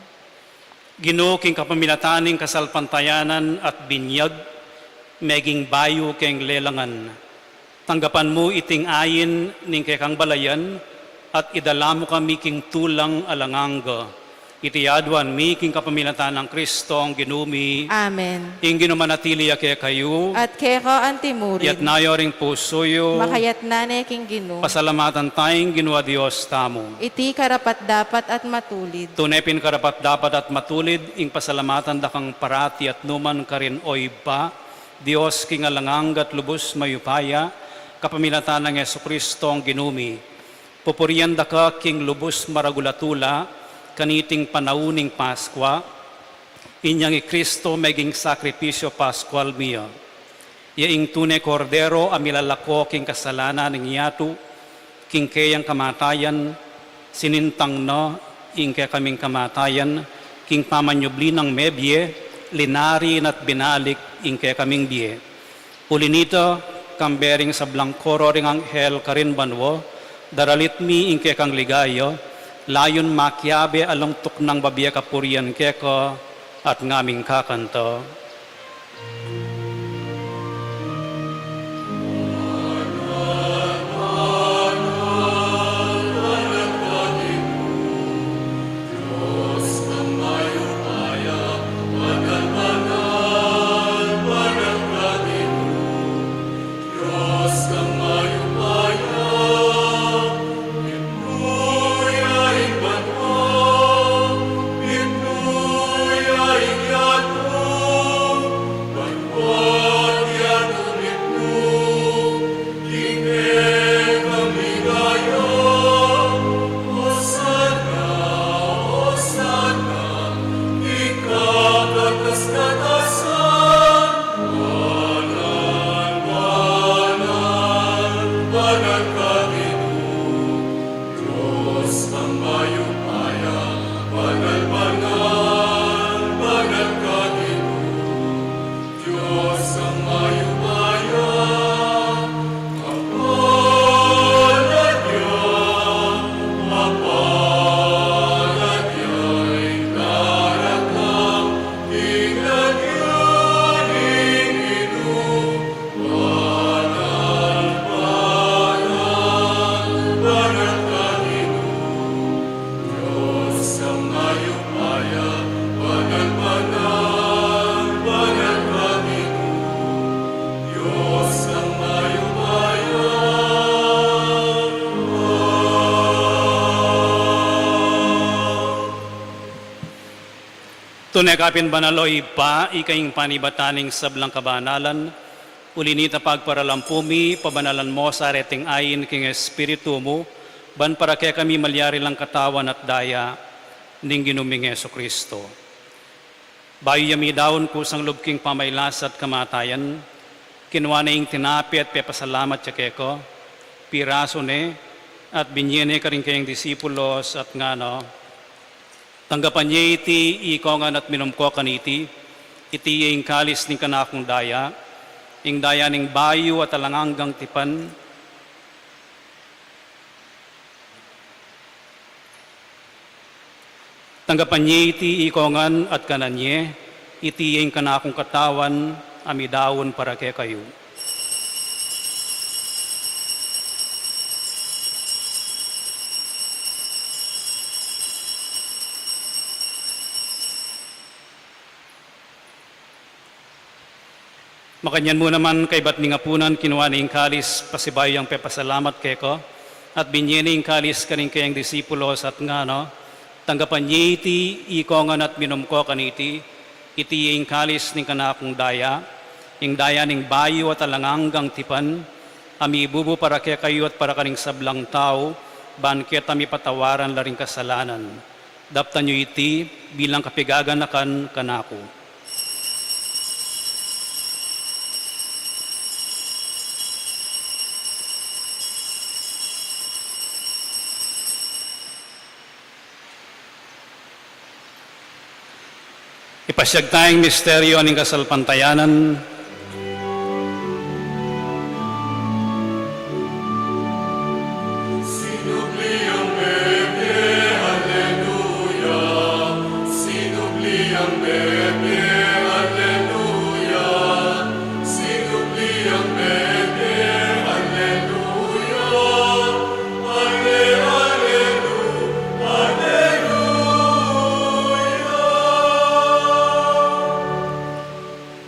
Ginu, king kapamilatan ning kasalpantayanan at binyag, meging bayu keng lelangan. Tanggapan mu iting ain ning kekang balayan, at idala mu kami king tulang alang angga. Iti aduan mi king kapamilatan nang Kristong Ginu mi. Amen. Ing Ginu manatili ya kekayu. At keka antimurin. Iyatas yu ring pusu yu. Makayatas ne king Ginu. Pasalamatan taya ing Ginu a Dios tamu. Iti karapat-dapat at matulid. Tune pin karapat-dapat at matulid ing pasalamatan da kang parati at nukaman karin, o Ibpa, Dios king alang angga at lubus mayupaya, kapamilatan nang Jesukristong Ginu mi. Pupurian da ka king lubus maragul a tula, kaniting panaun ning Paskua, inyang i Kristo meging sakripisyu Paskual mi ya. Ya ing tune Kordero a milalako king kasalanan ning yatu, king keyang kamatayan, sinintang na ing kekaming kamatayan, king pamanyubli nang mebie, linari na at binalik ing kekaming bie. Uli nita, kambe ring sablang koro ring anghel karin banua, daralit mi ing kekang ligaya, layun makiabe alang tuknang babie kapurian keka, at ngaming kakanta. Tune ka pin banal, o Ibpa, ika ing panibatan ning sablang kabanalan. Uli nita pagparalampu mi, pabanalan mo sa reting ain king Espiritu mu, ban para kekami malyari lang katawan at daya ning Ginu ming Jesucristo. Bayu ya midaun kusang lub king pamailas at kamatayan, kinua ne ing tinape at pepasalamat ya keka, pirasu ne, at binye ne karing keyang disipulos at ngana: Tanggapan ye iti ikongan at minum ko kaniti, iti ya ing kalis ning kanakung daya, ing daya ning bayu at alang anggang tipan. Tanggapan ye iti ikongan at kanan ye, iti ya ing kanakung katawan a midaun para kekayu. Makanyan mu naman, kaybat ning apunan, kinua ne ing kalis, pasibayu yang pepasalamat keka, at binye ne ing kalis karing keyang disipulos at ngana: Tanggapan ye iti ikongan at minum ko kaniti, iti ya ing kalis ning kanakung daya, ing daya ning bayu at alang anggang tipan, a mibubu para kekayu at para karing sablang tau, ban keta mipatawaran la ring kasalanan. Daptan yu iti bilang kapigaganakan kanaku. Ipasiag taya ing misteryo ning kasalpantayanan.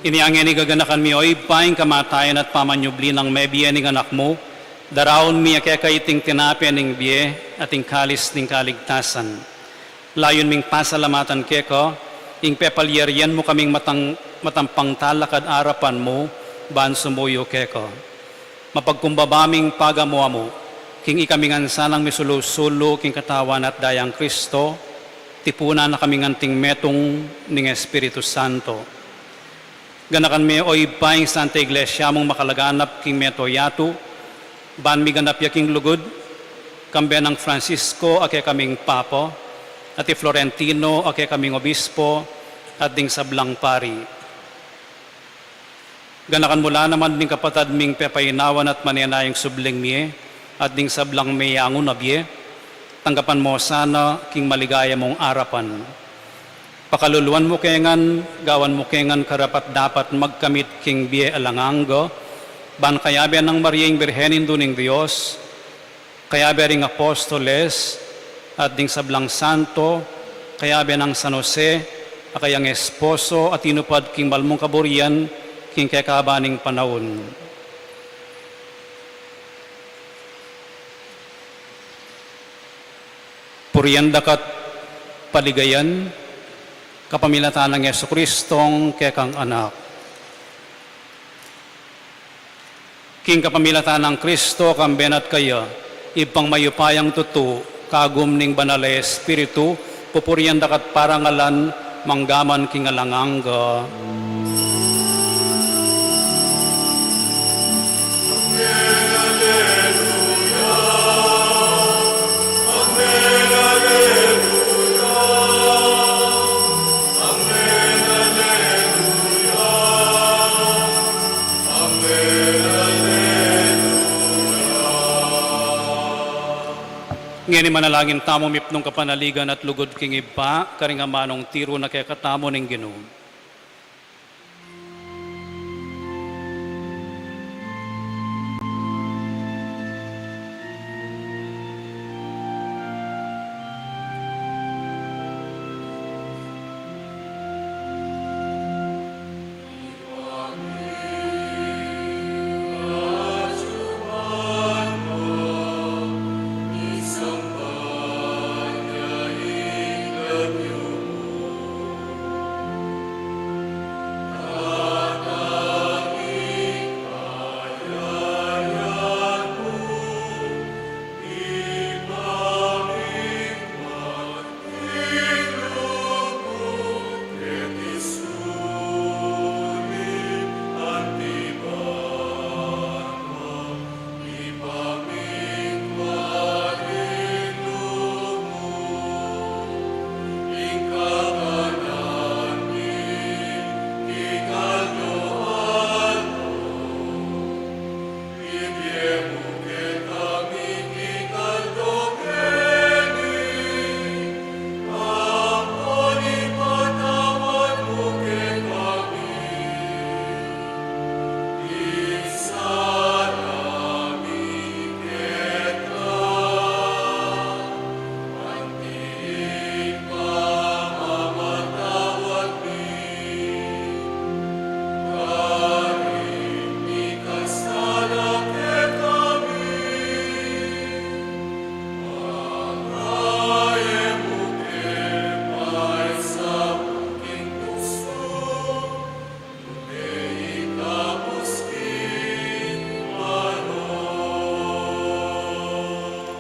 Inya ngeni, gaganakan mi, O Ibpa, ing kamatayan at pamanyubli nang mebie ning Anak mu, daraun mi keka iting tinape ning bie at ing kalis ning kaligtasan. Layun ming pasalamatan keka ing pepalyarian mu kaming matang-, matampang talakad arapan mu ban sumuyu keka. Mapagkumbaba ming pagamu-amu king ikami ngan sanang misulu-sulu king Katawan at Dayang Kristo, tipunan na kami ngan anting metung ning Espiritu Santo. Ganakan me, O Ibpa, ing Santa Iglesia mung makalaganap king mabilug a yatu, ban miganap ya king lugud, kambe nang Francisco a kekaming Papa, at i Florentino a kekaming Obispo, at ding sablang pari. Ganakan mu la naman ding kapatad ming pepainawan at manenayang subling mie, at ding sablang meyangu na bie, tanggapan mu sana king maligaya mung arapan. Pakaluluan mu ke ngan, gawan mu ke ngan karapat-dapat magkamit king bie alang angga, ban kayabe nang Maria ing Birhen Indu ning Dios, kayabe ring apostoles, at ding sablang santo, kayabe nang San Jose, a kayang esposo, a tinupad king mal mung kaburian, king kekaban ning panaun. Purian da ka't paligayan, kapamilatan nang Jesucristong kekang Anak. King kapamilatan nang Kristo, kambe na at kaya, Ibpang mayupayang tutu, kagum ning Banal a Espiritu, pupurian da ka't parangalan, mangga man king alang angga. Ngeni manalangin tamu mipnung kapanaligan at lugud king Ibpa, karing amanung tiru na kekatamu ning Ginu.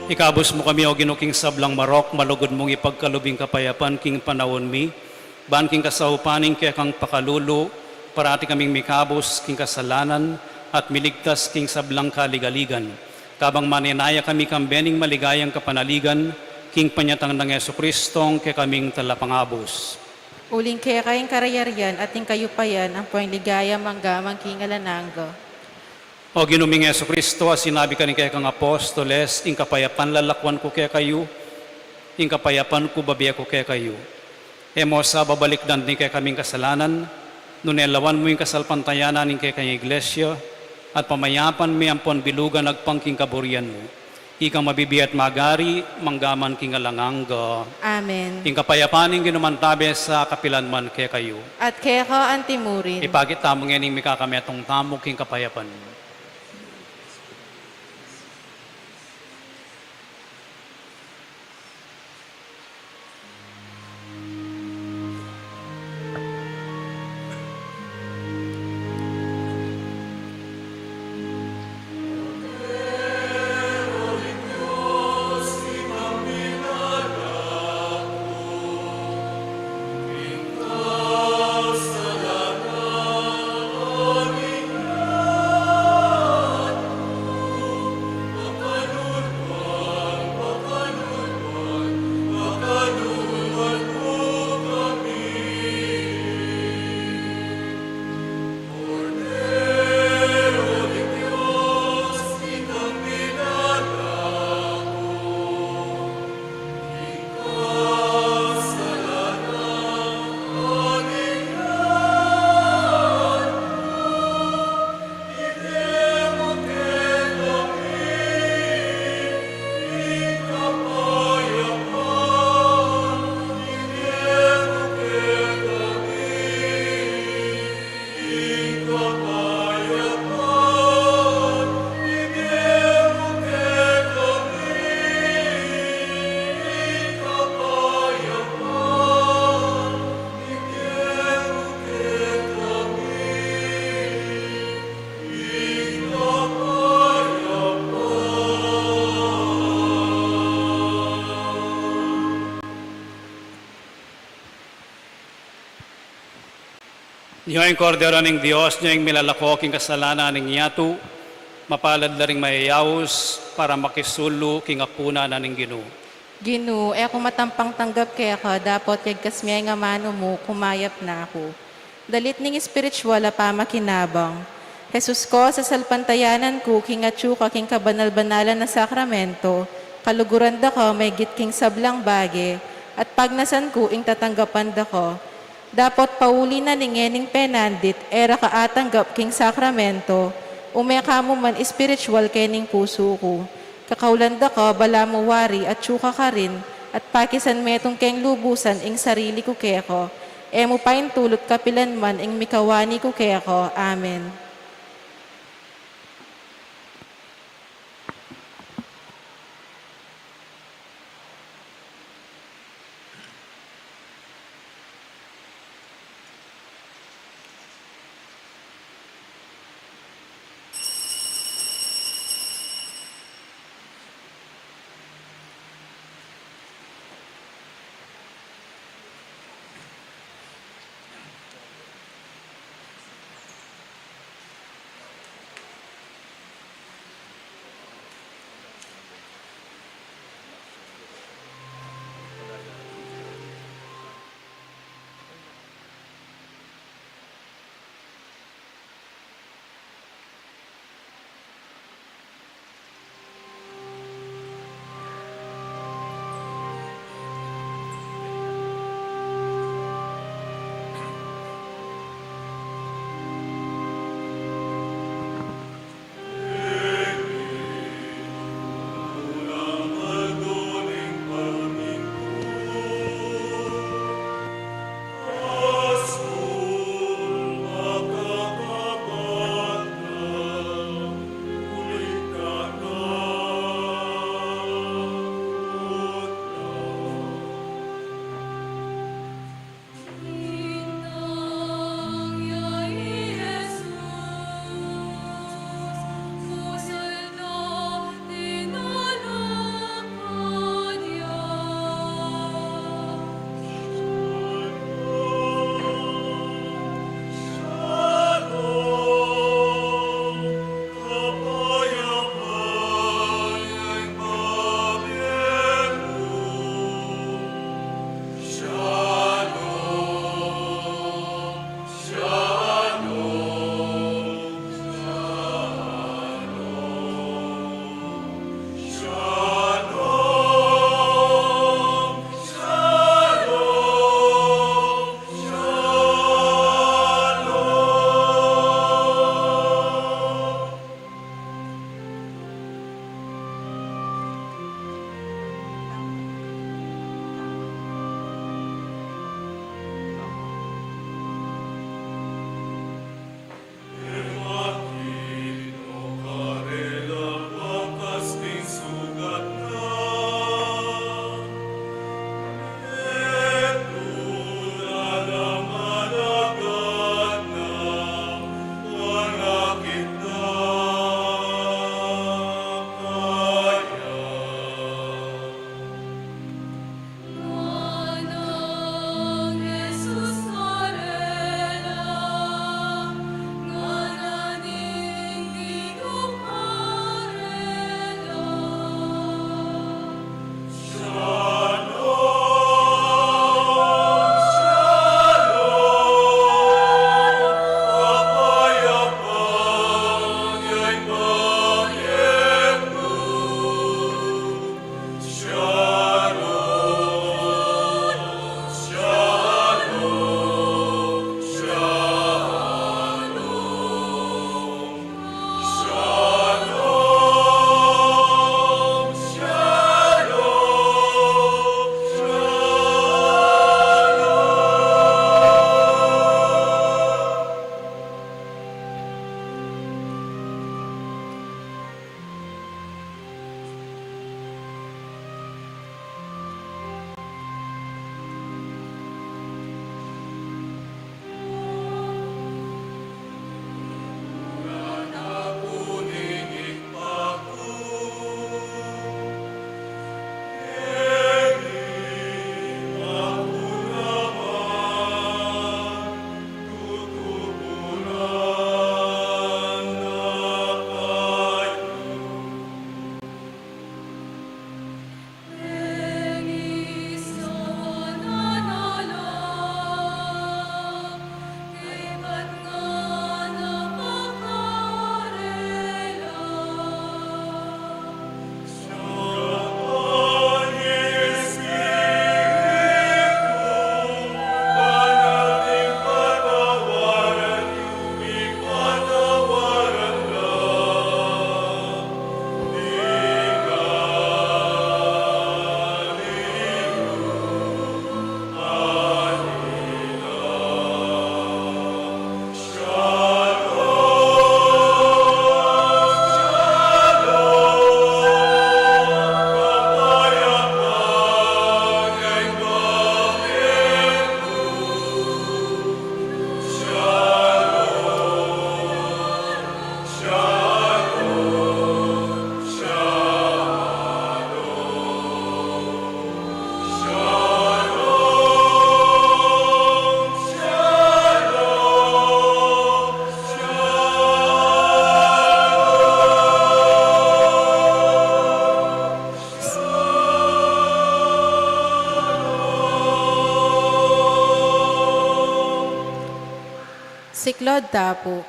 Ikabus mu kami, O Ginu, king sablang marok, malugud mung ipagkalub ing kapayapan king panaun mi, ban king kasaupan ning kekang pakalulu, parati kaming mikabus king kasalanan, at miligtas king sablang kaligaligan. Kabang manenaya kami kambe ning maligayang kapanaligan, king panyatang nang Jesucristong kekaming Talapangabus. Uling keka ing kayarian at ing kayupayan ampon ing ligaya mangga man king alang angga. O Ginu ming Jesucristo, a sinabi ka ning kekang apostoles, ing kapayapan lalakwan ku kekayu, ing kapayapan ku bibie ku kekayu. E mu sa babalikdan ding kekaming kasalanan, nune lawan mu ing kasalpantayanan ning kekang iglesia, at pamayapan me ampon bilugan agpang king kaburian mu. Ikang mabibie at magari, mangga man king alang angga. Amen. Ing kapayapan ning Ginu mantabe sa kapilan man kekayu. At keka antimurin. Ipakit tamu ngening mikakametung tamu king kapayapan. Nyo ing Kordero ning Dios, nyo ing milalako king kasalanan ning yatu, mapalad la ring mayayaus para makisulu king apunan na ning Ginu. Ginu, e ku matampang tanggap keka, dapot yagkas me ing amanu mu, kumayap na ku. Dalit ning espiritual a pamakinabang. Jesus ko, sasalpantayanan ku king atyu ka king kabanal-banalan a sakramento, kaluguran da ka maygit king sablang bage, at pagnasan ku ing tatanggapan da ka. Dapot pauli na ning ngening penandit e ra ka atanggap king sakramento, ume ka mu man espiritual kening pusu ku. Kakaulan da ka, balamu wari atyu ka karin, at pakisan metung keng lubusan ing sarili ku keka, e mu paintulut kapilan man ing mikawani ku keka. Amen. Siklaud ta pu.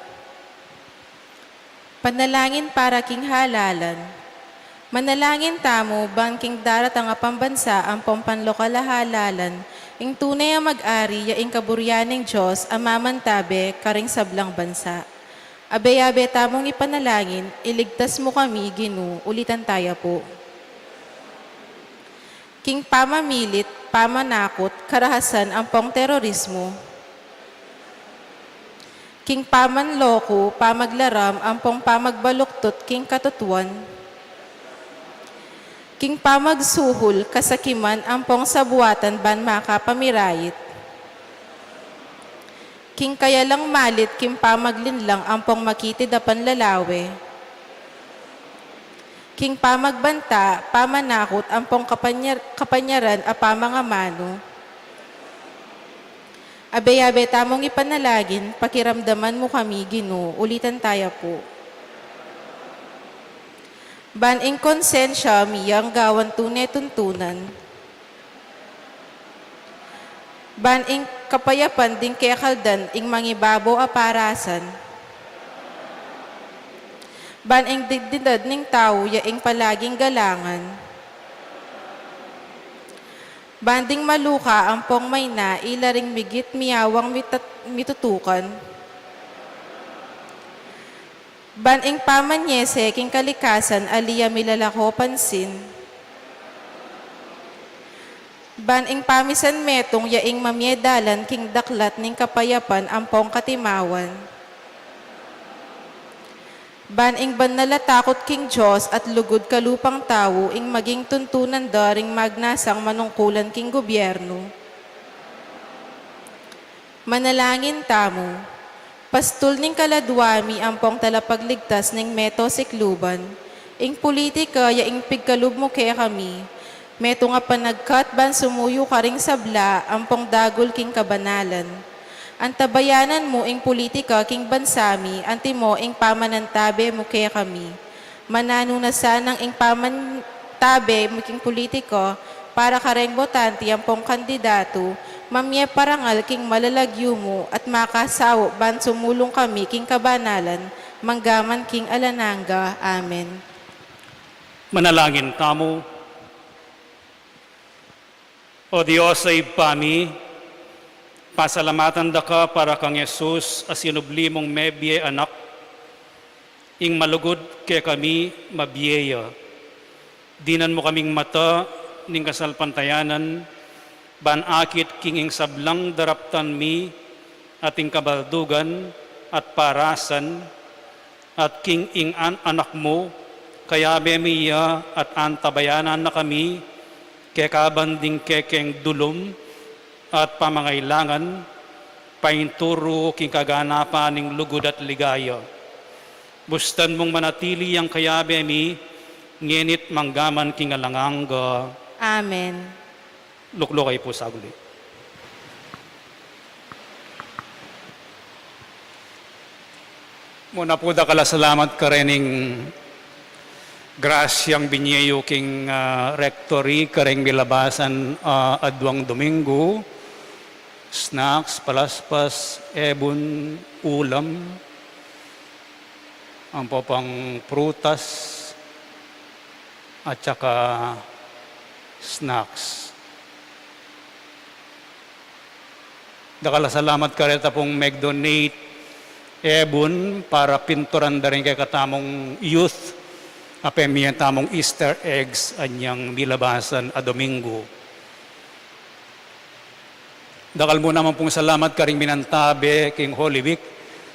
Panalangin para king halalan. Manalangin tamu ban king daratang a pambansa ampong panlokal a halalan, ing tune a mag-ari ya ing kaburian ning Dios a mamantabe karing sablang bansa. Abe-abe tamung ipanalangin, iligtas mu kami, Ginu, ulitan taya pu. King pamamilit, pamanakut, karahasan ampong terorismu. King pamanloko, pamaglaram ampong pamagbaluktut king katutuan. King pamagsuhul, kasakiman ampong sabuatan ban makapamirayit. King kayalang malit, king pamaglinlang ampong makitid a panlalawe. King pamagbanta, pamanakut ampong kapanyar-, kapanyaran a pamangamanu. Abe-abe tamung ipanalangin, pakiramdaman mu kami, Ginu, ulitan taya pu. Ban ing konsensya mi yang gawan tune tuntunan. Ban ing kapayapan ding kekaldan ing mangibabo a parasan. Ban ing dignidad ning tau ya ing palaging galangan. Ban ding maluka ampong maina ila ring migit miyawang mitat-, mitutukan. Ban ing pamanyese king kalikasan ali ya milalako pansin. Ban ing pamisan metung ya ing mamie dalan king daklat ning kapayapan ampong katimawan. Ban ing banal a takut king Dios at lugud kalupang tau ing maging tuntunan da ring magnasang manungkulan king gubyernu. Manalangin tamu. Pastul ning kaladwa mi ampong talapagligtas ning meto sikluban, ing pulitika ya ing pigkalub mu kekami, metung a panagkat ban sumuyu karing sabla ampong dagul king kabanalan. Antabayanan mu ing pulitika king bansa mi, antimo ing pamanantabe mu kekami. Mananu na sanang ing pamantabe mu king pulitika para kareng botante ampong kandidatu, mamie parangal king malalagyu mu at makasaup ban sumulung kami king kabanalan, manggaman king alang angga. Amen. Manalangin tamu. O Dios a Ibpa mi, pasalamatan da ka para kang Jesus a sinubli mung mebie Anak, ing malugud kekami mabie ya. Dinan mu kaming mata ning kasalpantayanan, ban akit king ing sablang daraptan mi, at ing kabaldugan at parasan, at king ing an-, Anak mu, kayabe mi ya at antabayanan na kami, kekaban ding kekeng dulum at pamangailangan, painturu king kaganapan ning lugud at ligaya. Bustan mung manatili yang kayabe mi, ngeni't manggaman king alang angga. Amen. Lukluk kayu pu saglit. Muna pu, dakal a salamat karening grasyang binie yu king, ah, rectory, kareng milabasan, ah, adwang Domingo, snacks, palaspas, ebun, ulam, ampo pang prutas, at saka snacks. Dakal a salamat kareta pung meg-donate ebun para pinturan da ring kekatamung youth a pemie tamung Easter eggs anyang milabasan a Domingo. Dakal mu naman pung salamat karing minantabe king Holy Week,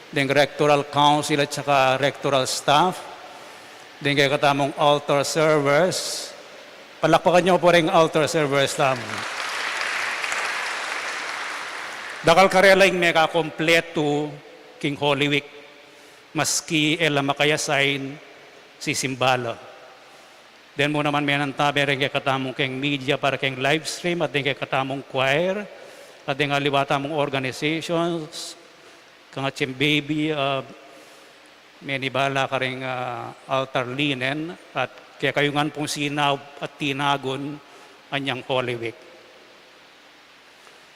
ding rectoral council at saka rectoral staff, ding kekatamung altar servers. Palakpakan yu pu ring altar servers tamu. Dakal karela ing mekakompletu king Holy Week, maski e la maka-assign, sisimba la. Deng mu naman menantabe ring kekatamung keng media para keng live stream, at deng kekatamung choir, at deng aliwa tamung organizations, kangatsi ing baby, ah, menibala karing, ah, altar linen, at kekayu ngan pung sinaup at tinagun anyang Holy Week.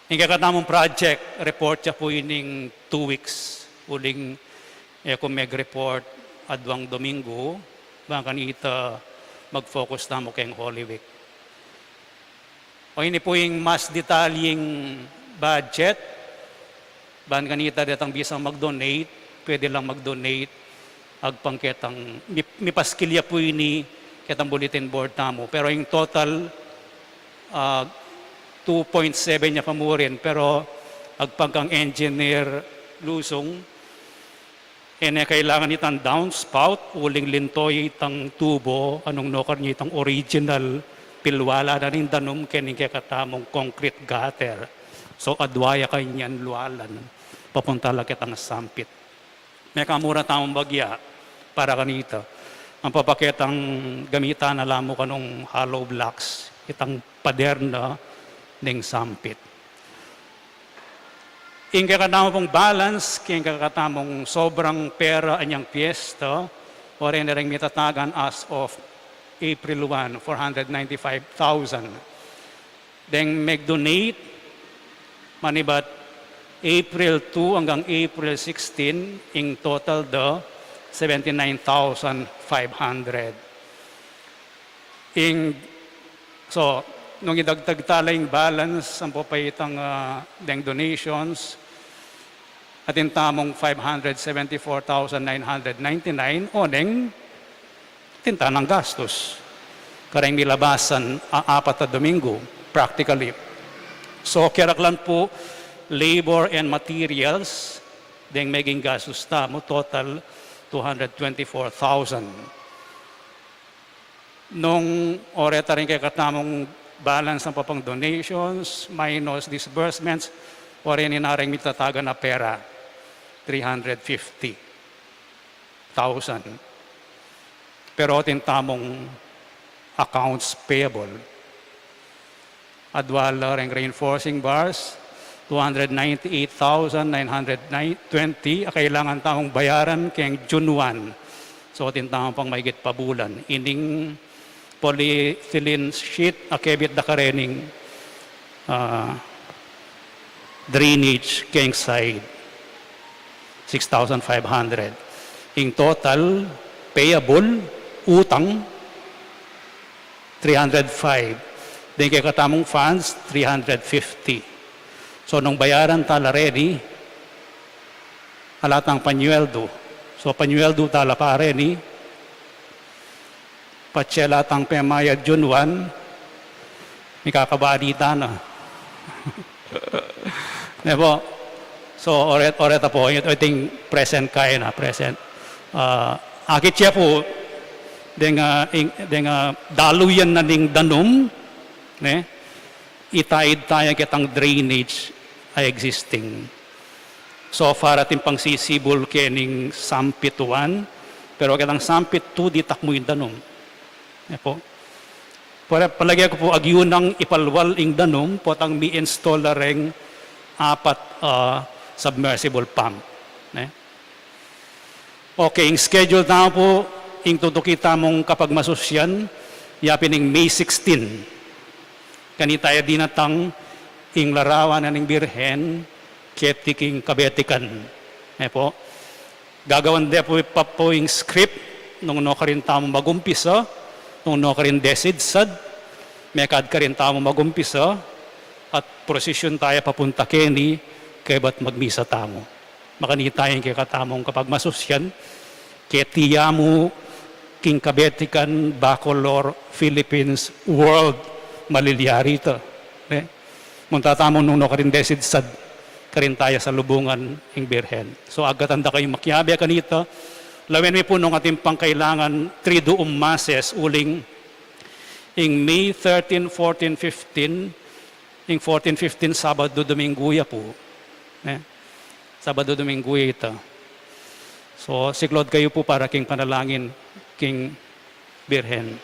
Ing kekatamung project report ya pu ining two weeks. uling e ku meg-report aduang Domingo, bang kanita mag-focus tamu keng Holy Week. O ini pu ing mas detalyeng budget, bang kanita detang bisang mag-donate, pwede lang mag-donate agpang ketang, mi-, mipaskil ya pu ini ketang bulletin board tamu. Pero ing total, ah, two point seven ya pa murin, pero agpang kang Engineer Lusung, e ne kailangan itang downspout, uling linto ya itang tubo, nung nukarin ya itang original pilwala na ning danum, keng kekatamung concrete gutter. So, adua ya kanyan lwalan, papunta la ketang sampit. Mekamura tamung bagya para kanita. Ampo pa ketang gamitan na la mu kanung hollow blocks, itang pader na ning sampit. Ing kekatamu pung balance, king kekatamung sobrang pera anyang piyesta, o reni reng mitatagan as of April one, four hundred ninety-five thousand. Deng meg-donate, manibat April two anggang April sixteen, ing total da seventy-nine thousand five hundred. Ing, so, nung idagdag ta la ing balance, ampo pa itang, ah, deng donations, atin tamung five hundred seventy-four thousand nine hundred ninety-nine, o neng atin tanang gastus. Kareng milabasan a apat a Domingo, practically. So, keraklan pu labor and materials, deng meging gastus tamu, total two hundred twenty-four thousand. Nung o reta ring kekatamung balance ampo pang donations minus disbursements, o reni na reng mitatagan a pera, three hundred fifty thousand. Pero atin tamung accounts payable, adua la reng reinforcing bars, two hundred ninety-eight thousand nine hundred twenty a kailangan tamung bayaran keng June one. So, atin tamu pang mahigit pa bulan. Ining polyethylene sheet a kebit da karening, ah, drainage keng side, six thousand five hundred. Ing total payable, utang, three hundred five. Deng kekatamung funds, three hundred fifty. So, nung bayaran ta la reni, ala tang panyueldu. So, panyueldu ta la pa reni, patse ala tang pemayad June one, mikakabadi ta na. Ne po? So, oret, oret a po, it, iting present kaya na, present. Ah, akit ya pu, deng, ah, ing-, deng, ah, daluyan na ning danum, ne? Itaid taya ketang drainage a existing. So far, atin pang sisibul kening sampit one, pero ketang sampit two, ditak mu ing danum. Ne po? Pala-, palage ku pu, agyu nang ipalwal ing danum, potang mi-install la reng apat, ah, submersible pump. Ne? Okay, ing schedule tamu pu, ing tutuki tamung kapagmasusyan, yapin ing May sixteen. Kanita ya dinatang ing larawan na ning Birhen keti king Kabetikan. Ne po? Gagawan de pu pa pu ing script, nung nukarin tamu magumpisa, nung nukarin desidsad, mekad karin tamu magumpisa, at prosesyon taya papunta keni, kaybat magmisa tamu. Makanita ya ing kekatamung kapagmasusyan, keti ya mu king Kabetikan, Bacolor, Philippines, world, malilyari ta. Ne? Munta tamu nung nukarin desidsad, karin taya salubungan ing Birhen. So, agkatan da kayung makiabe kanita, lawen mi pu nung atin pang kailangan triduum masses, uling ing May thirteen, fourteen, fifteen, ing fourteen, fifteen, Sabadu, Dominggu ya pu. Ne? Sabadu, Dominggu ya ita. So, siklaud kayu pu para king panalangin king Birhen.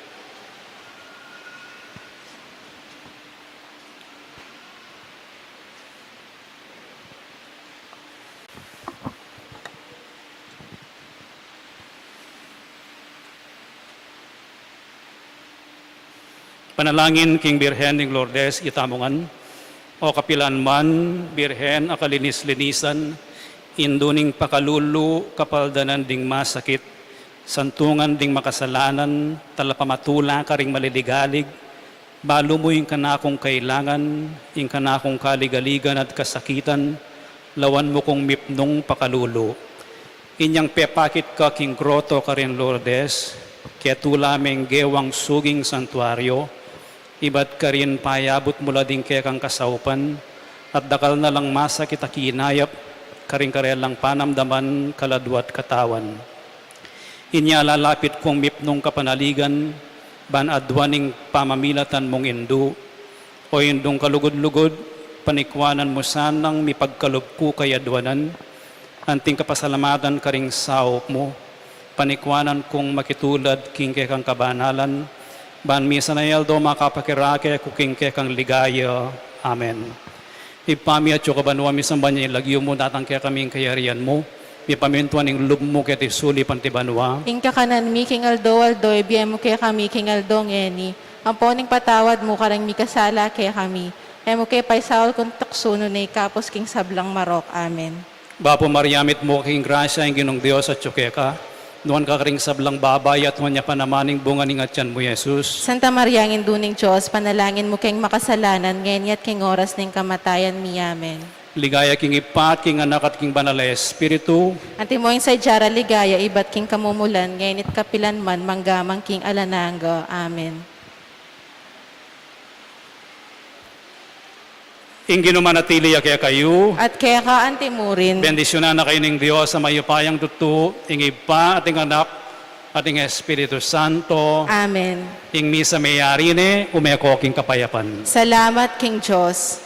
Panalangin king Birhen ning Lourdes, itamu ngan. O kapilan man, Birhen a kalinis-linisan, Indu ning pakalulu, kapaldanan ding masakit, santungan ding makasalanan, talapamatula karing maliligalig, balu mu ing kanakung kailangan, ing kanakung kaligaligan at kasakitan, lawan mu kung mipnung pakalulu. Inyang pepakit ka king groto karin Lourdes, ketula meng gewang suging santuario, ibat karin payabut mu la ding kekang kasaupan, at dakal na lang masakit a kinayap, karing karelang panamdaman, kaladwa at katawan. Inya lalapit kung mipnung kapanaligan, ban aduan ing pamamilatan mung indu. O Indung kalugud-lugud, panikwanan mu sanang mipagkalub ku kay aduanan, anting kapasalamatan karing saup mu, panikwanan kung makitulad king kekang kabanalan, ban misan a aldo makapakirake ku king kekang ligaya. Amen. Ibpa mi atsu ka banua, misamban ya ing lagyu mu, datang kekami ing kayarian mu, mipamintuan ing lub mu keti sulip anti banua. Ing kakanan mi king aldo-aldo ibie mu kekami king aldo ngeni, ampon ipatawad mu karing mikasala kekami, e mu ke paisaul king tuksu nune ikabus king sablang marok. Amen. Bapu Maria, mitmu ka king grasya, ing Ginung Dios atsu keka, nuan ka karing sablang babai, at nuan ya pa naman ing bunga ning atian mu, Jesus. Santa Maria, Indu ning Dios, ipanalangin mu keng makasalanan, ngeni at king oras ning kamatayan mi. Amen. Ligaya king Ibpa, at king Anak, at king Banal a Espiritu. Antimo ing sadya rang ligaya ibat king kamumulan, ngeni at kapilan man, mangga man king alang angga. Amen. Ing Ginu manatili ya kekayu. At keka antimurin. Bendisyunan na kayu ning Dios a mayupayang tutu, ing Ibpa, at ing Anak, at ing Espiritu Santo. Amen. Ing misa meyari ne, ume ko king kapayapan. Salamat king Dios.